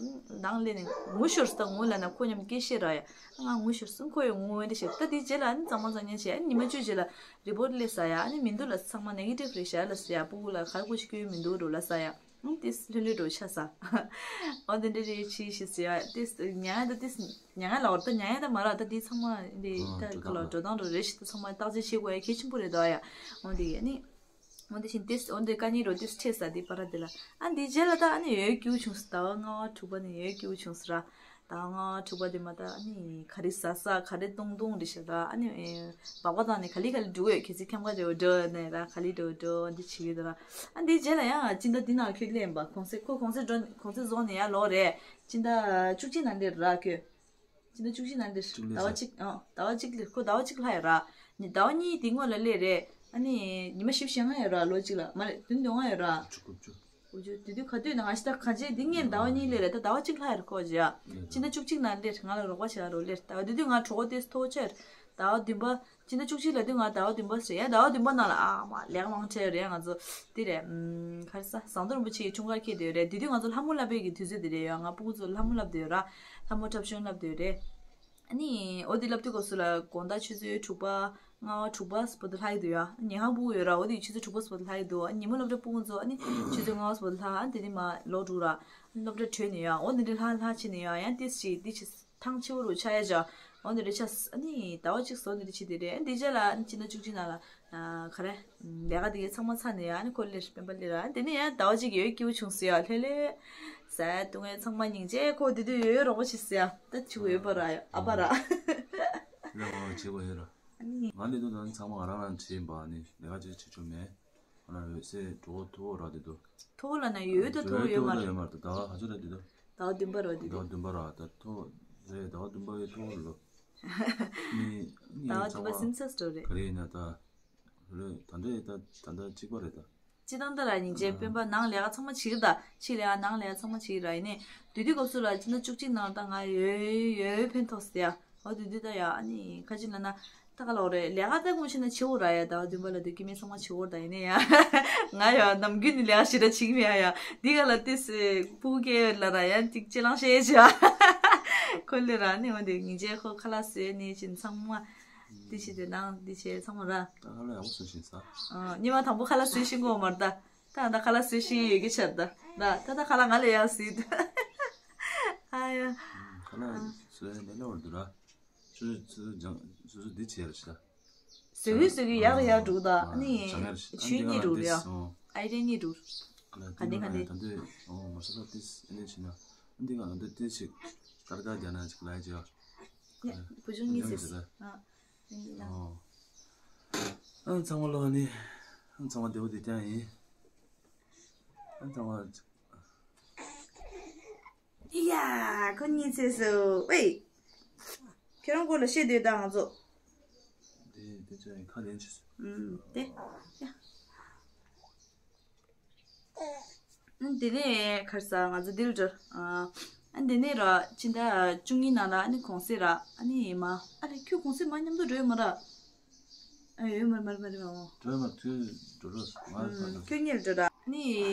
ནང་སླེབས་ནས་ངུ་ཤོར་སོང་། ད་ངུ་ལབ་ན་ཁོ་མཉམ་སྐད་བཤད་ར་ཡ། ང་ངུ་ཤོར་སོང་། ཁོ་ཡང་ངུ་འདི་བཤད། ད་དེའི་རྗེས་ལ་ཨ་ནི་གཙང་མ་གཙང་ཉན་བྱས། ཨ་ནི་ཉི་མ་བཅུ་རྗེས་ལ་རི་པོར་སླེབས་ས་ཡ། ཨ་ནི་མི་འདུག་ལ། ཚང་མ་ནེ་གེ་ཊིབ་རེད་ཤག་ལབ་ས་ཡ། སྤུ་གུ་ལ་ག་རེ་སྐུ་ཞིག་སྐྱོན་མི་འདུག་འགྲོ་ལབ་ས་ཡ། ཨང་ཏིས་ལྷོད་ལྷོད་འགྲོ་ཆ་ས། ཨོ་དེ་འདྲ་རེད། ཆི་ཤི་ཟེར་ཡ། ཏིས་ཉན་ཡ་ད་ཏིས་ཉན་ཡ་ལ་བར་ད་ཉན་ཡ་ད་མ་ར། ད་དེ་ཚང་མ་འདི་ཨ་ད་འགྲོ་ག་ལ་སྟངས་འགྲོ་སྟངས་འགྲོ་རེད་ཤི། ད་ཚང་མ་བརྟག་དཔྱད་བྱེད་དགོས་ཡ་གལ་ཆེན་པོ་རེད་ད་ཡ། ཨོ་དེ་ཨ་ནི། འོ་དེ་བཞིན་ཏིས་འོ་དེ་དཀའ་ངལ་རོ་ཏིས་འཕྲད་ས་དེ་པ་ར་དེ་ལ། ཨ་འདི་རྗེས་ལ་ད་ཨ་ནི་ཡོད་སྐྱིད་པོ་བྱུང་སོང་། ཟླ་བ་ལྔ་པ་དྲུག་པ་ནས་ཡོད་སྐྱིད་པོ་བྱུང་སོང་ར། ཟླ་བ་ལྔ་པ་དྲུག་པ་དེ་མ་ད་ཨ་ནི་ག་རེ་ཟ་ས་ག་རེ་བཏུང་བཏུང་རེད་ཤག་ར། ཨ་ནི་སྦག་སྦག་བཏང་ནས་ག་ལེ་ག་ལེ་འགྲོ་གི་ཡོད། གལ་སྲིད་ཁྱམས་ཁ་དེ་འགྲོ་ནས་ར་ག་ལེ་འགྲོ་འགྲོ་འདི་བྱེད་ཀྱི་འདུག་ར། ཨ་འདི་རྗེས་ལ་ཡང་སྤྱི་ཟླ་འདི་ནང་ཁྱོད་སླེབས་པ། གུང་སེང་ཁོ་གུང་སེང་འགྲོ་གུང་སེང་རྫོགས་ནས་ཡར་ལོག་རེད། སྤྱི་ཟླ་བཅུ་གཅིག་ནང་སླེབས་ར་ཁྱོད། སྤྱི་ཟླ་བཅུ་གཅིག་ནང་སླེབས། གཅིག་སླེབས་ཟླ་བ་ས། གཅིག་ཨ་ཟླ་བ་གཅིག་སླེབས། ཁོ་ཟླ་བ་གཅིག་ལྷག་ཡོད་ར། ནི་ཟླ་བ་གཉིས་དེ་སྔོན་ལ་སླེབས་རེད། ཨ་ནི་ཉི་མ་བཞི་བཅུ་ཞེ་ལྔ་ཡོད་ར། ལོ་གཅིག་ལ་མ་རེད། བདུན་བདུན་ལྔ་ཡོད་ར། བཅུ་དགུ་བཅུ། འོ་ཅོ་དེ་དུས་ག་དུས་ན་ང་ཤི་ད་ག་ཅེ་འདི་ངས་ཟླ་བ་གཉིས་སླེབས་རེད། ད་ཟླ་བ་གཅིག་ལྷག་ཡོད་ར་ཁོ་ཅི་ཡ། ཡ་སྤྱི་ཟླ་བཅུ་གཅིག་ནང་སླེབས། ང་ལ་རོགས་པ་བྱེད་ཡ་རོ་སླེབས། ཟླ་བ་དེ་དུས་ང་གྲོགས་པོ་དེ་ཐོག་ཆེར། ཟླ་བ་བདུན་པ། སྤྱི་ཟླ་བཅུ་གཅིག་ལ་དུས་ང་ཟླ་བ་བདུན་པ་ཟེར་ཡ། ཟླ་བ་བདུན་པ་ནང་ལ་ཨ་མ་ལས་ཀ་མང་ཆེ་རེད། ང་ཚོ་དེ་རེད། ཨམ་ག་རེ་ཟ་ཟམ་གདོང་རིན་པོ་ཆེའི་འཁྲུངས་སྐར་འཁེལ་དེ་རེད། དེ་དུས་ང་ཚོ་ལྷ་མོ་བསླབ་པའི་གི་དུས་ཚོད་དེ་རེད་ཡ། ང་སྤུ་གུ་ཚོ་ལྷ་མོ་བསླབ་དེ་ཡོད་ར། ལྷ་མོ་འཁྲབ་གཞུང་བསླབ་དེ་ཡོད་རེད། ཨ་ནི་འོ་དེ་བསླབ་དུས་སྐབས་སུ་ལ་དགོང་དག་ཆུ་ཚོད་དྲུག་པ་ལྔ་པ་དྲུག་པ་བར་དུ་ལྷག་གི་འདུག་ཡ། ཉལ་ཁང་སྤུ་གུ་ཡོད་ར། འོ་དེ་ཆུ་ཚོད་དྲུག་པ་བར་དུ་ལྷག་གི་འདུག་ཨ་ཉིན་མོ་སློབ་གྲྭ་སྤུ་གུ་ཚོ་ཨ་ནི་ཆུ་ཚོད་ལྔ་པ་བར་དུ་ལྷག་ཨ་དེ་ནི་མ་ལོག་འགྲོ་ར། སློབ་གྲྭ་གྲོལ་ནས་ཡ། འོ་དེ་འདྲ་ལྷག་ལྷག་བྱས་ནས་ཡ། ཡང་ཏིས་ཞིག་འདི་ཆི། ཐང་ཆེ་བོ་རུ་ཆགས་ཡ་ཅག་འོ་འདི་རེ་ཆགས། ཨ་ནི་ཟླ་བ་གཅིག་སོ་འདི་རེ་ཕྱི་དེ་རེད། འདི་རྗེས་ལ་ཨ་ནི་སྤྱི་ཟླ་བཅུ་གཅིག་ནང་ལ་ཨ་ག་རེ་ལས་ཀ་དེ་གའི་ཚང་མ་ཚར་ནས་ཡ། ཨ་ནི་ཁོ་སླེབས། སྤེན་པ་སླེབས་ར། དེ་ནས་ཡང་ཟླ་བ་གཅིག་ཡོད་སྐྱིད་པོ་བྱུང་སོང་ཡ། ལྷོད་ལྷོད་ཟས་བཏུང་ངས་ཚང་མ་སྙིང་རྗེ། ཁོ་དེ་དུས་ཡོད་རོགས་པ་བྱེད་སོང་ཡ། ད་ཆུ་ཡོད་པ་ར་ཡ། ཨ་པ་ར། ལས་ཀ་བྱེད་དགོས་ཡོད་ར། ཨ་ནི་ང་འདི་དུས་ད་ཚང་མ་ང་རང་རང་བྱེད་པ། ཨ་ནི་ལས་ཀ་ཅིག་བྱེད་ཆོག་མེད། ང་ལ་འོད་ཟེར་གྲོགས་པོ་མཐོ་བོ་རག་དེ་འདུག་མཐོ་བོ་ལབ་ན་ཡོད་ད། མཐོ་བོ་ཡོད་མ་རེད། ཡོད་མ་རེད། ཟླ་བ་ག་ཚོད་རག་དེ་འདུག་ཟླ་བ་བདུན་པ་རག་དེ་ཟླ་བ་འདུག་བདུན་པ་རག་ད་མཐོ་བོ་རེད། ཟླ་བ་བདུན་པ་ཡོད། མཐོ་བོ་ལོ། ནི་ཟླ་བ་བདུན་པ་སེམས་ཚ་སྤྲོ་རེད། ག་རེ་ཡིན་ན་ད་རེད། ད་འདྲ་ཡིན་ད། ད་ལྟ་གཅིག་པ་རེད་ད། སྤྱི་བཏང་ད་ར་སྙིང་རྗེ། སྤེན་པ་ནང་ལས་ཀ་ཚང་མ་བྱེད་ཀྱི་ད། ཕྱི་ལས་ཀ་ནང་ལས་ཀ་ཚང་མ་བྱེད་ཀྱི་ར། ཡིན་ནའི་དུས་དུས་སྐབས་སུ་ལ་སྤྱི་ཟླ་བཅུ་གཅིག་ནང་ད་ང་ཡོད་ཡོད་ཕན་ཐོགས་སི་ཡ། འོ་དེ་དུས་ད་ཡ་ཨ་ནི་ཁ་ཅིག་ལབ་ན་ད་ག་ལོག་རེད། ལས་ཀ་ད་དགོངས་ཤེ་ན་བྱེད་འོ་ར་ཡ། ཟླ་བ་བདུན་པ་ལ་དུས་སྐྱེ་དམན་ཚང་མ་བྱེད་འོ་ད། ཡིན་ནའི་ཡ་ང་ཡ་ནམ་རྒྱུན་ནི་ལས་ཀ་ཞེ་དྲག་བྱེད་ཀྱི་མེད་ཡ། ཡ་འདི་ག་ལ་ཏིས་སྤུ་གུ་སྐྱེ་ལ་ར་ཡ་ཅིག་ཅི་ལང་ཤེས་བྱ། ཁོ་ལེ་ར་ནི་འོ་དེ་ཉིན་རྗེས་ཁོ་ཁ་ལག་བཟོས་ནི་ཅིན་ཚང་མ་འདི་བྱེད་དེ་ནང་འདི་བྱེད་ཚང་མ་ར། ད་ཁ་ལག་ཡག་པོ་བཟོ་ཤེས་ས། ཨ་ཉི་མ་དང་པོ་ཁ་ལག་བཟོ་ཤེས་གོ་མ་ར་ད། ད་ད་ཁ་ལག་བཟོ་ཤེས་ཡོད་ཀྱི་ཆར་ད། ད་ད་ད་ཁ་ལག་ང་ལས་ཡག་བཟོས་ད། ཨ་ཡ། ཁ་ལག་བཟོ་ཡ་ལས་སླ་བོ་འདུག་ར། སོ་སོ་སོ་སོ་འདི་བྱས་ར་ཤི་ད། བཟོ་གི་བཟོ་གི་ཡག་ཡག་འགྲོ་ད། ཨ་ནི་ཆུ་གཉིས་འགྲོ་རེད་ཡ། ཨའི་རན་གཉིས་འགྲོ། ག་འདི་ག་འདི། ད་འདི་ཨོ་མ་ས་ལ་ཏིས་ཨ་ནི་ཤི་ན། འདི་ག་འདི་ཏིས་ཤིག་ཀར་ཀ་རྒྱ་ན་ཅིག་ལ་ཅི་ཡ། ཡ་བུ་ཆུང་གཉིས་ཟེར། ཨ། ཨོ། ཨ་ཚང་མ་ལོ་ནི། ཨ་ཚང་མ་བདེ་པོ་བདེ་རྐྱང་ཡིན། ཨ་ཚང་མ། ཡ། ཁོ་གཉིས་ཚེ་སུ་ཝེ། ཁྱེད་རང་སྐོར་ལ་བཤད་སྡོད་ད་ང་ཚོ། དེ་དེ་ཚོ་ཡང་ཁ་ལེན་བྱེད་སོང་། ཨུམ་དེ། ཡ། ཨ་དེ་ནས་ཁར་ས་ང་ཚོ་འདིར་འགྲོ། ཨ་དེ་ནས་ར་ཕྱི་ཟླ་བཅུ་གཉིས་ནང་ལ་ཨ་ནི་གུང་སེང་ར། ཨ་ནི་མ་ཨ་ལེ་ཁྱོད་གུང་སེང་མ་མཉམ་དུ་འགྲོ་ཡོད་མ་ར། ཨ་ཡོད་མ་རེད་མ་རེད་མ་རེད་མ་རེད། འགྲོ་ཡོད་མ་རེད། ཁྱོད་འགྲོ་རོགས། ང་ཨ་ཁྱོད་གཉིས་འགྲོ་ར། ཨ་ནི་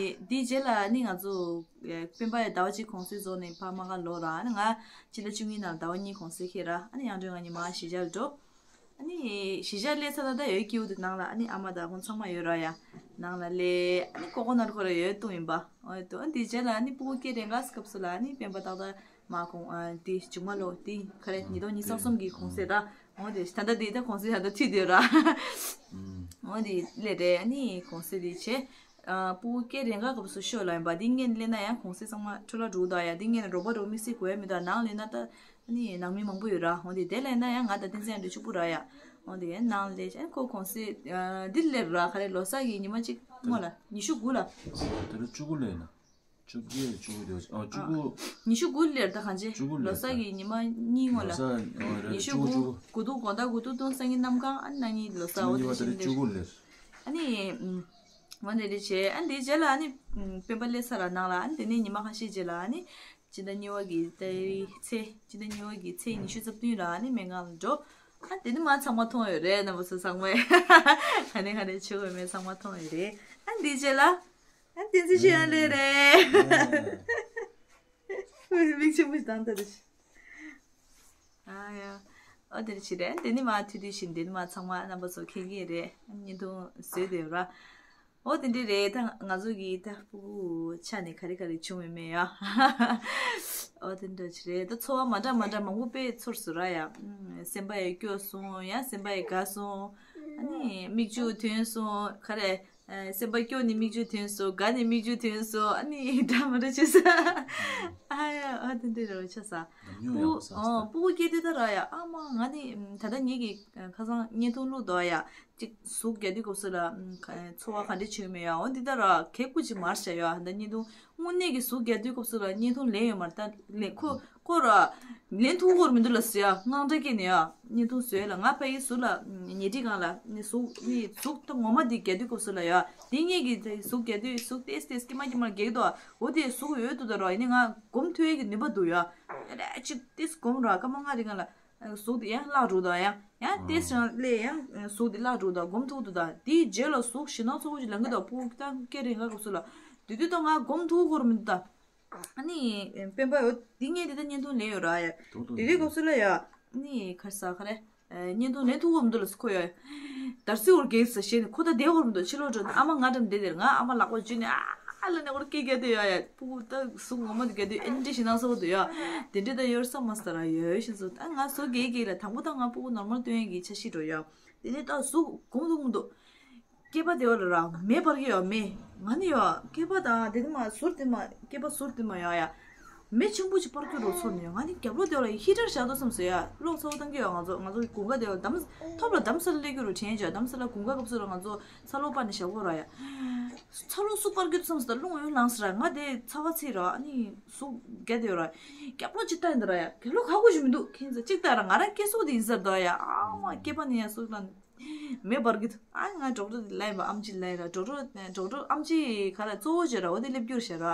དེའི་རྗེས་ལ་ཨ་ནི་ང་ཚོ་སྤེན་པ་ཡ་ཟླ་བ་གཅིག་གུང་སེང་རྫོགས་ནས་ཕ་མ་ག་ལོག་ར། ཨ་ནི་ང་ཕྱི་ཟླ་བཅུ་གཉིས་ནང་ཟླ་བ་གཉིས་གུང་སེང་འཁེལ་ར། ཨ་ནི་ཡང་སྒྲོན་ང་གཉིས་མ་གཞིས་ཆགས་ལ་འགྲོ། ཨ་ནི་གཞིས་ཆགས་སླེབས་ཚར་ད་ད་ཡོད་སྐྱིད་པོ་འདུག་ནང་ལ་ཨ་ནི་ཨ་མ་དང་ཁོང་ཚང་མ་ཡོད་ར་ཡ། ནང་ལ་སླེབས་ཨ་ནི་ཀོ་ཀོ་ནཊ་ཁོ་ར་ཡོད་བཏུང་ཡིན་པ། ཨོ་ཡོད་བཏུང་། ཨ་ནི་དེའི་རྗེས་ལ་ཨ་ནི་སྤུ་གུ་སྐྱེས་རན་ག་སྐབས་སུ་ལ་ཨ་ནི་སྤེན་པ་ཏག་ཏག་མ་གུང་ཨ་དེ་མཇུག་མ་ལོ་དེ་ག་རེ་ཉིས་སྟོང་ཉི་ཤུ་རྩ་གསུམ་གི་གུང་སེང་ར། འོ་དེ་ད་ལྟ་དེ་ད་གོང་ཚད་ད་ལྟ་མཐུད་དེ་ར། ཨུམ། འོ་དེ་ལས་རེད། ཨ་ནི་གོང་ཚད་དེ་བྱས། ཨ་སྤུ་གུ་སྐྱེ་རན་ཁ་སྐབས་སུ་ཤོ་ལ་ཡིན་པ་དེ་ངས་ལས་ན་ཡང་གོང་ཚད་ཚང་མ་འཕྲོ་བརླག་འགྲོ་གི་འདུག་ཡ། དེ་ངས་ན་རོགས་པ་རོགས་མི་སེ་གོ་ཡ་མི་འདུག་ནང་ལས་ན་ད་ཨ་ནི་ནང་མི་མང་པོ་ཡོད་ར། འོ་དེ་དེ་ལས་ན་ཡང་ང་ད་བསྟན་འཛིན་ཡང་འདྲ་གཅིག་པུ་ར་ཡ། འོ་དེ་ནང་ལས་ཨ་ཁོ་གོང་ཚད་ཨ་འདི་ལས་ར་ག་རེ་ལོ་གསར་གྱི་ཉི་མ་གཅིག་སྔོན་ལ་ཉི་ཤུ་དགུ་ལ། དེ་རུ་བཅུ་དགུ་ལས་ན། བཅོ་བརྒྱད་བཅུ་དགུ་དེ་བ། ཨ་བཅུ་དགུ། ཉི་ཤུ་དགུ་ལེར་ད་གང་ཅི། བཅུ་དགུ་ལེར། ལོ་གསར་གྱི་ཉི་མ་གཉིས་སྔོན་ལ། ལོ་གསར་ཨ་རེད། ཉི་ཤུ་དགུ། བཅུ་དགུ། དགུ་ཐུག་དགོང་དག་དགུ་ཐུག་སྟོང་སང་ཉིན་གནམ་གང་ཨ་ནི་གནངས་ཉིན་ལོ་གསར། འོ་དེ་བཞིན་བཅུ་དགུ་ལེར། ཨ་ནི་ཨུམ། འོ་དེ་རེད་བྱས། ཨ་ནི་དེའི་རྗེས་ལ་ཨ་ནི་ཨུམ་སྤེན་པ་སླེབས་ཚར་ལ་ནང་ལ། ཨ་ནི་དེ་ནས་ཉི་མ་ཁ་ཤས་རྗེས་ལ་ཨ་ནི་སྤྱི་ཟླ་གཉིས་པ་གི་ཏ་རིག་ཚེས། སྤྱི་ཟླ་གཉིས་པ་གི་ཚེས་ཉི་ཤུ་རྩ་བདུན་ལ་ཨ་ནི་སྨན་ཁང་ལ་འགྲོ། ཨ་དེ་ནི་མ་ཚང་མ་མཐོང་ཡོད་རེད། རྣམ་པ་ཚོ་ཚང་མས་ག་ནས་ག་ནས་བྱེད་དགོས་མེད་ཚང་མ་མཐོང་ཡོད་རེད། ཨ་འདིའི་རྗེས་ལ། ཨ་བསྟན་འཛིན་ཆོས་དབྱངས་ལགས་རེད། མིག་ཆེན་པོ་ཞིག་བཏང་ད་དེ། ཨ་ཡ། ཨོ་དེ་རེད་ཅི་རེད། དེ་ནི་མ་ཐུག་དུས་ཤིག་དེ་ནི་མ་ཚང་མ་རྣམ་པ་ཚོ་མཁྱེན་གྱི་རེད། བརྙན་ཐུང་བཟོས་བསྡད་ཡོད་ར། ཨོ་དེ་འདྲ་རེད། ད་ང་ཚོ་གི་ད་སྤུ་གུ་ཆ་ནས་ག་རེ་ག་རེ་བྱུང་ཡོད་མེད་ཡ། ཨོ་དེ་འདྲ་ཅི་རེད། ད་ཚོར་བ་མ་འདྲ་མ་འདྲ་མང་པོ་དཔེ་ཚོར་སོང་ར་ཡ། ཨུམ། སེམས་པ་ཡ་སྐྱོ་སོང་ཡ། སེམས་པ་ཡ་དགའ་སོང་། ཨ་ནི་མིག་ཆུ་ཐོན་སོང་། ག་རེ། ཨ་སེམས་པ་སྐྱོ་ནས་མིག་ཆུ་ཐོན་སོང་། དགའ་ནས་མིག་ཆུ་ཐོན་སོང་། ཨ་ནི་འདྲ་མི་འདྲ་བྱས་སོང་། ཨ་ཡ། ཨ་དེ་འདྲ་རེད་བ། ཆ་ས། ནམ་ཉོ་ཡག་པོ་ཟ་སྤུ་གུ་སྐྱེས་དུས་ད་ར་ཡ། ཨ་མ་ང་ནི་ད་ལྟ་ངེད་ཀྱི་ཁ་སང་བརྙན་ཐུང་བླུགས་འདུག་ཡ། ཅིག་ཟུག་རྒྱག་དུས་སྐབས་སུ་ལ་ཚོར་བ་ག་འདྲ་བྱུང་མེད་ཡ། འོ་འདི་ད་ར་གད་སྐུ་ཅིག་མར་བཞག་ཡ། ད་བརྙན་ཐུང་དངོས་གནས་ཀྱི་ཟུག་རྒྱག་དུས་སྐབས་སུ་ལ་བརྙན་ཐུང་ལེན་ཡོད་མ་རེད། ད་ལེན་ཁོ། ཁོ་ར། ལེན་ཐུབ་ཀྱི་མི་འདུག་ལབ་སོང་ཡ། དངངས་སྐྲག་སྐྱེས་ནས་ཡ། བརྙན་ཐུང་བཟོས་ལ་ང་ཕ་ཡི་ཟུར་ལ་ཉལ་ཁྲི་སྒང་ལ་ནི་ཟུག་ནི་ཟུག་ད་ངོ་མ་འདི་རྒྱག་དུས་སྐབས་སུ་ལ་ཡ། དེ་ངེད་ཀྱི་དེ་ཟུག་རྒྱག་དུས་ཟུག་ཏེས་ཏེས་ཀྱི་མ་ཀྱི་མ་རྒྱག་གི་འདུག་འོ་དེ་ཟུག་ཡོད་འདུག་ད་ར། ཡིན་ནི་ང་སྒོམ་ཐུབ་ཡས་ཀྱི་ནུས་པ་འདུག་ཡ། རེ་ཅིག་ཏེས་སྒོམ་ར་སྐར་མ་ལྔ་རིང་ལ་ཟུག་དེ་ཡང་བརླག་འགྲོ་ད་ཡ། ཡང་ཏེས་རང་སླེབས་ཡང་ཟུག་དེ་བརླག་འགྲོ་ད། སྒོམ་ཐུབ་འདུག་ད་དེའི་རྗེས་ལ་ཟུག་ཞེད་སྣང་ཚ་པོ་ཅིག་ལངས་ཀྱི་འདུག་སྤུ་གུ་ད་སྐྱེ་རན་ཁ་སྐབས་སུ་ལ། དེ་དུས་ད་ང་སྒོམ་ཐུབ་ཀྱི་མི་འདུག་ད། ཨ་ནི་སྤེན་པ་ཡོད་འདི་ངས་འདི་ལྟར་བརྙན་ཐུང་ལེན་ཡོད་ར་ཡ། དེ་དུས་སྐབས་སུ་ལ་ཡ། ཨ་ནི་ཁར་ས་ཁ་རེ། བརྙན་ཐུང་ལེན་ཐུབ་ཀྱི་མི་འདུག་ལ་ཁོ་ཡ། དར་སི་འུར་གེགས་ཟེར་བཤད་ནས་ཁོ་ད་བསྡད་ཀྱི་མི་འདུག་ཕྱི་ལོགས་འགྲོ་ནས་ཨ་མ་ང་འགྲམ་བསྡད་དེར་ང་ཨ་མ་ལག་པ་འཇུས་ནས་ཨ་ལ་ནས་འུར་སྐད་རྒྱག་དུས་ཡ་ཡ། སྤུ་གུ་ད་ཟུག་ངོ་མ་དེ་རྒྱག་དུས་ཨེ་འདྲ་ཞེད་སྣང་ཚ་པོ་འདུག་ཡ། དེ་འདྲ་ད་ཡོད་བསམ་མ་ཟེར་ར་ཡོད་ཤེས་སོང་། ད་ང་ཟུག་རྒྱག་གི་ལ་དང་པོ་ད་ང་སྤུ་གུ་ནོར་མལ་སྟོན་ཡས་ཀྱི་འཆར་གཞི་འགྲོ་ཡ། དེ་ནས་ད་ཟུག་གོམ་འདུག་མི་འདུག་སྐེད་པ་དེ་བ་ལ་ར་མེ་འབར་གྱི་ཡོད་མེ། ང་ནི་ཡོད་སྐེད་པ་དང་དེ་ནི་མ་ཟུར་དེ་མ་སྐེད་པ་ཟུར་དེ་མ་ཡོད་ཡ། མེ་ཆེན་པོ་ཅིག་སྤར་གྱི་རོ་ཚོར་ནས་ཡོད། ང་ནི་རྒྱབ་ལོགས་དེ་བ་ལ་ཧི་ཊར་བཞག་དོ་བསམ་ཟེར་ཡ། གློག་ཚ་པོ་བཏང་གི་ཡོད། ང་ཚོ་ང་ཚོ་དགུན་ཁ་དེ་བ་ལ་འདམ་ཐོབ་ལ་འདམ་ས་ལ་སླེབས་ཀྱི་རོ་དྲན་བྱ། འདམ་ས་ལ་དགུན་ཁ་སྐབས་སུ་ལ་ང་ཚོ་ཚ་གློག་སྤར་ནས་བཞག་གོ་ར་ཡ། ཚ་གློག་སུ་སྤར་གྱི་འདུག་བསམ་ཟེར་ད་རླུང་ཡོད་ལངས་ཟེར་ར། ང་དེ་ཚ་བ་ཚིག་ར་ཨ་ནི་ཟུག་རྒྱག་དེ་ཡོད་ར། རྒྱབ་ལོགས་ཅིག་ལྟ་ཡིན་ད་ར་ཡ། རྒྱབ་ལོགས་ཁ་ཁུ་ཞིག་མི་འདུག་ཁྱེད་ཚོ་གཅིག་ལྟ་ར། ང་རང་སྐྱེ་སྲོག་དེ་ཡིན་ཟེར་ད་ཡ། ཨ་མ་སྐེད་པ་ནས་ཡ་ཟུག་ལངས། མེ་འབར་གི་འདུག་ཨ་ང་ཌོག་ཊར་དེ་ལ་ཡིན་པ། ཨམ་ཆི་ལ་ཡིན་ར། ཌོག་ཊར་ཌོག་ཊར་ཨམ་ཆི་ག་ལ་གཙོ་བོ་བྱོས་ར། འོ་དེ་སླེབས་རྒྱུར་བྱས་ར།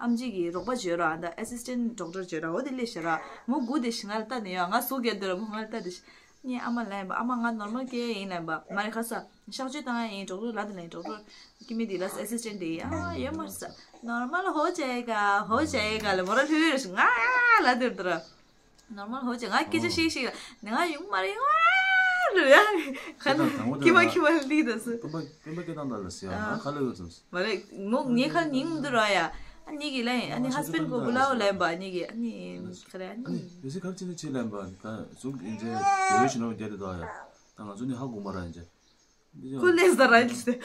ཨམ་ཆི་གི་རོགས་པ་བྱོས་ར། ད་ཨེ་སིས་ཊེན་ཊི་ཌོག་ཊར་བྱོས་ར། འོ་དེ་སླེབས་བྱས་ར། མོ་སྒུག་བསྡད་ཤག་ང་ལ་ལྟ་ནས་ཡ། ང་ཟུག་རྒྱག་དེ་ར་མོ་ང་ལ་ལྟ་བསྡད་ཤག་ངའི་ཨ་མ་ལ་ཡིན་པ། ཨ་མ་ང་ནོར་མལ་སྐྱེ་ཡིན་ལ་ཡིན་པ། མ་རེད་ཁ་ས་གཤག་བཅོས་བཏང་ཡ་ཡིན། ཌོག་ཊར་ལ་དེ་ལ་ཡིན། ཌོག་ཊར་ཀི་མི་དེ་ལ་ཨེ་སིས་ཊེན་ཊི་དེ་ཡ་ཡོད་མ་རེད་ས། ནོར་མལ་ཧོ་ཅེ་ག་ཧོ་ཅེ་ག་ལ་མོ་ར་ལྷོད་རེ་ཤག་ང་ཡ་ལ་དེར་དེ་ར། ནོར་མལ་ཧོ་ཅེ། ང་སྐད་ཆ་བཤད་ཤིག་ལ་ནི་ང་ཡོང་མ་རེད། ང་ལ་ཡ་ཁ་ན་ཁྱི་མ་ཁྱི་མ་ལི་ད་སུ། སྤེན་པ་སྤེན་པ་སྐད་བཏང་ད་ལ་སི་ཡ། ང་ཁ་ལ་ཡོད་ཙམ་སི། མ་རེད་མོ་ངའི་ཁ་ཉིན་མི་འདུག་ར་ཡ། ཨ་ནི་གི་ལ་ཡིན། ཨ་ནི་ཧ་སི་བེན་ཌི་གོ་བུ་ལ་བོ་ལ་ཡིན་པ། ཨ་ནི་གི་ཨ་ནི་ཁ་རེ་ཨ་ནི། ཡོད་སི་ཁར་ཅི་ནི་ཆེ་ལ་ཡིན་པ། ད་ཟུག་ཡིན་ཅེ་ཡོད་ཤི་ནོ་རྒྱ་རི་ད་ཡ། ད་ང་ཚོ་ནི་ཧ་གོ་མ་ར་ཡིན་ཅེ། ཁོ་ལས་ཟ་ར་ལས་ཟ།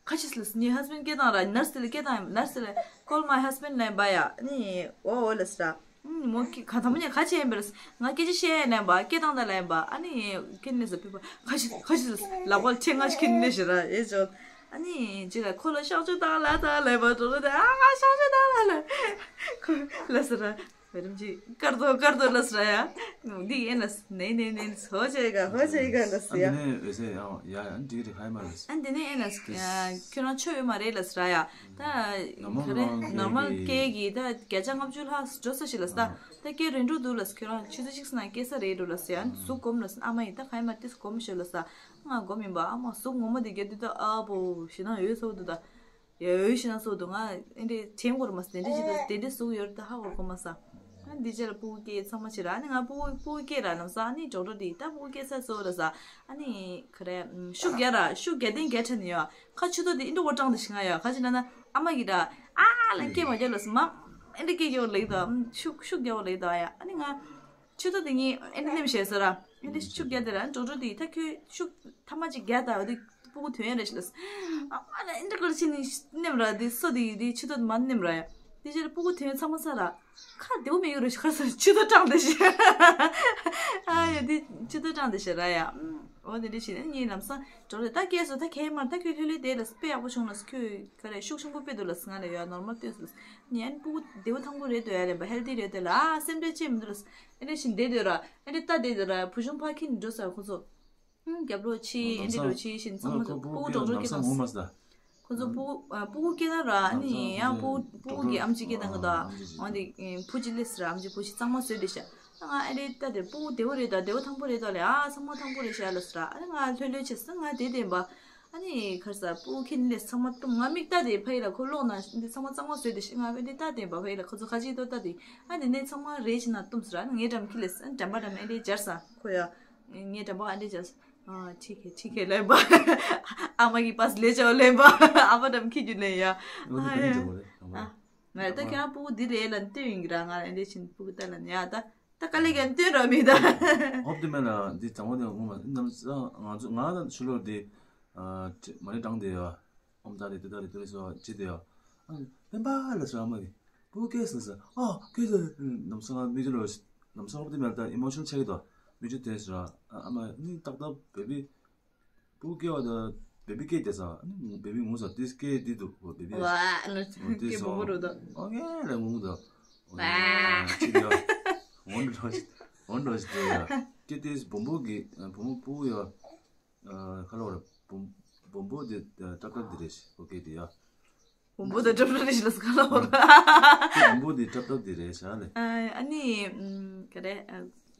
ཁ་ཅིག་ལས་ངའི་ཧ་སི་བེན་ཌི་སྐད་བཏང་ར། ནར་སི་དེ་ལ་སྐད་བཏང་ཡིན། ནར་སི་དེ་ལ་call my husband ལབ་པ་ཡ། ཨ་ནི་ཨོ་ཨོ་ལ་ཟེར་ར། ཨུམ་མོ་ཁ་དང་པོ་ནས་ཁ་ཆེ་ཡིན་པས། ང་སྐད་ཆ་བཤད་ཡ་ལབ་པ། སྐད་བཏང་ད་ལབ་པ། ཨ་ནི་ཁྱེད་ནས་ཟ་ཕི་པ་ཁ་ཅིག་ཁ་ཅིག་ལ་ལག་པ་ལ་ཆེ་ང་ཅིག་ཁྱེད་ནས་ཟེར་ར་ཨེ་ཅོ། ཨ་ནི་ཅི་ལ་ཁོ་ལ་གཤག་བཅོས་བཏང་ལ་ད་ལབ་པ། འགྲོ་ལ་ད་ཨ་གཤག་བཅོས་བཏང་ལ་ལ་ཁོ་ལ་ཟེར་ར། བེ་རམ་ཅི་ཀར་དོ་ཀར་དོ་ལ་སྲ་ཡ། འདི་ཨེ་ནས་ནེ་ནེ་ནེ་ནེ་ཧོ་ཅེ་ག་ཧོ་ཅེ་ག་ལ་སྲ་ཡ། ཨ་འདི་ནས་འོད་ཟེར་ཡང་ཡ་ཡ་འདི་རི་ཧའི་མ་ལ་སྲ། ཨ་འདི་ནས་ཨེ་ནས་ཁྱོད་རང་ཆོས་ཡོད་མ་རེད་ལ་སྲ་ཡ། ད་ག་རེ་ནོར་མལ་སྐད་ཀྱི་ད་བརྒྱ་ཆ་ལྔ་བཅུ་ལྷག་འགྲོ་ས་ཞིག་ལ་སྲ། ད་སྐད་རན་འགྲོ་འདུག་ལ་སྲ། ཁྱོད་རང་ཆུ་ཚོད་གཅིག་སྲ་ན་སྐད་ས་རེད་འགྲོ་ལ་སྲ་ཡ། གཟུགས་སྒོམ་ལ་སྲ། ཨ་མ་ཡིན་ད་ཧའི་མ་ཏིས་སྒོམ་ཤོད་ལ་སྲ། ང་སྒོམ་ཡིན་པ། ཨ་མ་གཟུགས་ངོ་མ་དེ་རྒྱ་དུས་ད་ཨ་བོ་ཞེ་ན་ཡོད་ཚོ་འདུག་ད། ཡ་འོས་ཤེས་ན་སོགས་དུ་ང་ཨེ་འདྲས་དྲན་གོ་ར་མ་སོང་། དེ་འདྲས་ཅིག་དང་དེ་འདྲས་གཟུགས་ཡོད་རེད་ད་ཧ་གོ་གོ་མ་སོང་། ཨ་འདི་རྗེས་ལ་སྤུ་གུ་སྐྱེས་ཚང་མ་བྱེད་ར། ཨ་ནི་ང་སྤུ་གུ་སྤུ་གུ་སྐྱེས་ར་ནམ་སང་ཨ་ནི་ཌོག་ཊར་དེ་ད་སྤུ་གུ་སྐྱེས་ཚར་སོང་ར་ས། ཨ་ནི་ག་རེ་ཤུགས་རྒྱག་ར་ཤུགས་རྒྱག་ཏེ་རྒྱག་ཁྲ་ནི་ཡོད། ཁ་ཆུ་ཏོ་དེ་ཨིན་འདྲ་བོ་སྐྲངས་ཏེ་ཤི་ང་ཡོད། ག་ཅི་ལ་ན་ཨ་མ་གི་ར་ཨ་ལ་སྐད་མ་རྒྱག་ལ་སི་མ་ཨེ་འདྲ་སྐད་རྒྱག་ལེགས་ད་ཤུགས་ཤུགས་རྒྱག་ལེགས་ད་ཡ། ཨ་ནི་ང་ཆུ་ཏོ་དེ་ངས་ཨེ་འདྲ་ནེམ་བྱས་ས་ར། ཨེ་འདྲ་ཤུགས་རྒྱག་དེ་ར་འགྲོ་འགྲོ་དེ་ད་ཁྱོད་ཤུགས་ཐ་མ་ཅིག་རྒྱག་ད་འོ་དེ་སྤུ་གུ་ཐོན་ཡ་རེད་ཤི་ལ། ཨ་མ་ལ་ཨེ་འདྲ་གར་ཕྱིན་ནས་ནེམ་ར་དེ་སོ་དེ་དེ་ཆུ་ཐོག་མ་ནེམ་ར་ཡ། དེ་ཕྱིར་སྤུ་གུ་ཐོན་ཚང་མ་ས་ར། ཁ་བདེ་བོ་མེད་ཡོད་རེད་ཤི་ཁར་ས་ཆུ་ཐོག་དྲངས་དེ་ཤི། ཨ་ཡ་དེ་ཆུ་ཐོག་དྲངས་དེ་ཤི་ར་ཡ། འོ་དེ་འདྲ་ཕྱིན་ནས་ངས་ལམ་སང་འགྲོ་རེད་ད་སྐྱེས་སོ་ད་ཁྱེད་མར་ད་ཁྱོད་ལྷོད་ལྷོད་དེ་ལ་དཔེ་ཡག་པོ་བྱུང་ལ་ཁྱོད་ག་རེ་ཤུགས་ཆེན་པོ་དཔེ་འདུག་ལ་ང་ལ་ཡོད་ནོར་མལ་ལྟོས་སོ་ལ། ཉན་སྤུ་གུ་བདེ་བོ་ཐང་པོ་རེད་འདུག་ཡ་རེད་པ་ཧེལ་ཐི་རེད་འདུག་ལ། ཨེ་འདྲ་ཕྱིན་བསྡད་འདུག་ར། ཨེ་འདྲ་ལྟ་བསྡད་འདུག་ར། བུ་ཆུང་ཕ་ཁྱིམ་འགྲོ་ས་ཁོ་ཚོ། ཨུམ་རྒྱབ་ལོགས་ཕྱི་ཨེ་འདྲ་འགྲོ་ཕྱི་བཞིན་ཚང་མ་སྤུ་གུ་གྲོགས་འགྲོ་སྐྱེ་དང་། ཁོ་ཚོ་སྤུ་གུ་སྤུ་གུ་སྐྱེ་ན་ར་ཨ་ནི་ཡང་སྤུ་སྤུ་གུ་གི་ཨམ་ཆི་སྐྱེ་དང་གི་དོ། འོན་ཏེ་བུ་གཅིག་སླེབས་སི་ར་ཨམ་ཆི་བུ་གཅིག་གཙང་མ་བཟོས་ཏེ་ཤ། ང་ཨེ་རེད་ལྟ་དེ་སྤུ་གུ་བདེ་བོ་རེད་ད་བདེ་བོ་ཐང་པོ་རེད་ད་ལེ་ཨ་ཚང་མ་ཐང་པོ་རེད་ཤ་ལ་སི་ར་ཨ་ནི་ང་ལྷོད་ལྷོད་བྱས་སི་ང་དེ་བསྟན་པ། ཨ་ནི་ཁར་ས་སྤུ་གུ་ཁྱེར་ནས་སླེབས་སི་ཚང་མ་བཏུམ་ང་མིག་ལྟ་དེ་ཕ་ཡི་ལ་ཁོ་ལོག་ན་འདི་ཚང་མ་གཙང་མ་བཟོས་ཏེ་ཤ་ང་ཨེ་རེད་ལྟ་བསྟན་པ་ཕ་ཡི་ལ་ཁོ་ཚོ་ཁ་ཅིག་ཏོ་ལྟ་དེ་ཨ་ནི་ནས་ཚང་མ་རེད་ཤི་ན་བཏུམ་སི་ར་ཨ་ནི་ངའི་འགྲམ་ཁྱི་ལས་སི་ཨ་ནི་འགྲམ་པ་འགྲམ་ཨེ་རེད་སྦྱར་ས་ཁོ་ཡ། ངའི་འགྲམ་པ་ཨ་འདྲས་བྱས། ཨ་ཁྲིད་ཁེ་ཁྲིད་ཁེ་ལེན་པ། ཨ་མ་གི་པཱས་ལས་བྱ་བ་ལེན་པ། ཨ་མ་འགྲམ་ཁྱི་རྒྱུ་ལེན་ཡ། ཨ་ཡ། ཨ་ང་ད་ཁྱེད་རང་སྤུ་གུ་འདི་རེད་ལ་སྟོན་ཡིན་གི་ར་ང་ཨ་འདྲས་ཕྱིན་སྤུ་གུ་ལྟ་ལ་ནི་ཡ་ད་ད་དཀའ་ལས་ཀྱང་སྟོན་ར་མི་ད། ཨོབ་དེ་མེད་ལ་འདི་དང་པོ་དེ་ངོ་མ་ནམ་ང་ཚོ་ང་དང་ཕྱི་ལོགས་དེ་མ་ནི་དྲང་དེ་ཡ། ཨོམ་ད་རེད་དེ་ད་རེད་དེ་རེད་ཟེར་བ་ཅི་དེ་ཡ། ཨ་ནི་སྤེན་པ་ལ་ཟེར་ཨ་མ་གི་སྤུ་གུ་སྐྱེས་སོང་ཟེར། ཨ་སྐྱེས་སོང་། ལམ་སང་ང་མིག་ཆུ་ལོ། ལམ་སང་ཨོབ་དེ་མེད་ལ་ད་ཨི་མོ་ཤོན་ཆགས་ཀྱི་འདུག་མིག་ཆུ་དེ་ཟེར་ཨ་མ་ནི་ཏག་ཏག་བེ་བི། སྤུ་གུ་སྐྱེ་བ་ད་བེ་བི་སྐྱེས་དེ་ས་ཨ་ནི་བེ་བི་ངུ་ས་དེ་སྐྱེས་དེ་འདུག་བེ་བི། ཝ་ཨ་ནི་སྐྱེས་བུ་མོ་རུ་འདུག་ཨ་ངས་ལ་ངུ་འདུག་ཝ་ཅི་ཡ། འོན་འགྲོ་ཞིག་འོན་འགྲོ་ཞིག་དེ་ཡ། སྐྱེས་དེ་བུ་མོ་གི་བུ་མོ་སྤུ་གུ་ཡ། ཁ་ལོ་ར་བུམ་བུམ་པོ་དེ་ཀྲབ་ཀྲབ་དེ་རེད་ཤི་ཨོ་ཀེ་དེ་ཡ། བུམ་པོ་དེ་ཀྲབ་ཀྲབ་རེད་ཤི་ལ་སྐ་ལོ་ར། བུམ་པོ་དེ་ཀྲབ་ཀྲབ་དེ་རེད་ཤ་ལེ། ཨ་ནི་ག་རེ།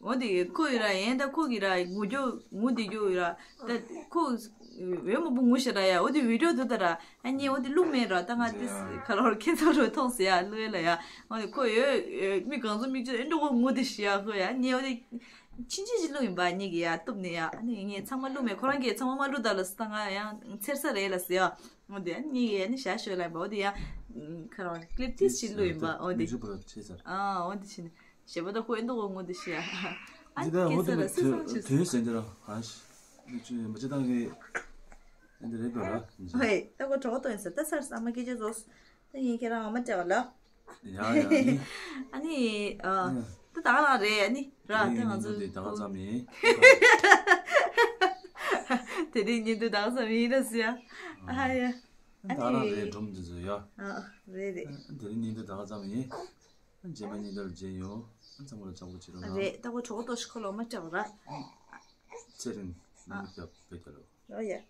འོ་དེ་ཁོ་ཡི་ར་ཡན་ད་ཁོ་གི་ར་ངུ་རྒྱུ་ངུ་དེ་རྒྱུ་ཡི་ར་ད་ཁོ་འོས་མ་བུ་ངུ་ཤ་ར་ཡ་འོ་དེ་བི་ཌིའོ་དུ་ད་ར་ཨ་ནི་འོ་དེ་ལུག་མེད་ར་ད་ང་དེ་ཁ་ལོ་ར་ཁྱེད་ཚོ་རུ་མཐོང་ཟེ་ཡ་ལུག་ཡ་ལ་ཡ་འོ་དེ་ཁོ་ཡོད་མི་གང་ཚོ་མིག་ཆུ་ཨེ་འགྲོ་གོ་ངུ་དེ་ཤི་ཡ་ཁོ་ཡ་ནི་འོ་དེ། ཕྱིན་ཆད་ཅིག་བླུགས་ཡིན་པ་གཉིས་ཀྱི་ཡ་གཏུབ་ནས་ཡ་ཨ་ནི་ངས་ཚང་མ་བླུགས་མེད་ཁོ་རང་གིས་ཚང་མ་མ་བླུགས་ད་ལ་སི་ད་ང་ཡང་འཚེར་ས་རེད་ལ་སི་ཡ། འོ་དེ་ཨ་ནི་གཉིས་ཀྱི་ཡ་ནི་ཞག་ཤོད་ལ་ཡིན་པ་འོ་དེ་ཡ། ཁ་རང་ཀླིབ་ཏིས་ཅིག་བླུགས་ཡིན་པ་འོ་དེ། མིག་ཆུ་པོ་ར་ཆེ་ཚར། ཨ་འོ་དེ་ཕྱིན་ཞེ་པོ་ད་ཁོ་ཨེ་འདུག་འོ་ངོ་དེ་ཤི་ཡ། ཨ་ནི་ཁེ་ས་ར་སི་སང་ཆེ་ས། དོན་ཟེར་འདི་ར་ཧ་ཤི་མིག་ཆུ་མ་ཅི་ཏང་གི་ཨེ་འདི་རེད་དོ་ར། ཧེ་ད་ཁོ་གྲོགས་དོན་ཟེར་ད་སར་ས་མ་སྐད་ཆ་བཟོ། ད་ཡིན་ཁྱེད་རང་འོ་མ་སྤྲད་བ་ལ། ཡ་ཡ་ནི། ཨ་ནི་ཨ། ད་ད་ག་རང་རེད་ཨ་ནི་ར་ད་ང་ཚོ་དེ་རིང་ཉིན་དུ་ད་ག་ཙམ་ཡིན། དེ་རིང་ཉིན་དུ་ད་ག་ཙམ་ཡིན་ར་སི་ཡ། ཨ་ཡ། ཨ་ད་ག་རང་ནི་རེད་སྒྲོམ་འདི་ཚོ་ཡ། ཨ་རེད་རེད། དེ་རིང་ཉིན་དུ་ད་ག་ཙམ་ཡིན། རྗེས་མ་ཉིན་དུ་མཇལ་ཡོང་། ཚང་མ་ལ་ཅག་པོ་བྱེད་རོགས་གནང་། རེད་ད་གོ་གྲོགས་ཏོ་ཤི་ཁོ་ལོ་མ་སྐྲག་ར། ཚེ་རིང་ནུ་མི་སྐྱབས་བེ་རྒྱ་ལོ། རོ་ཡ།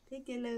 བེ་རྒྱ་ལོ།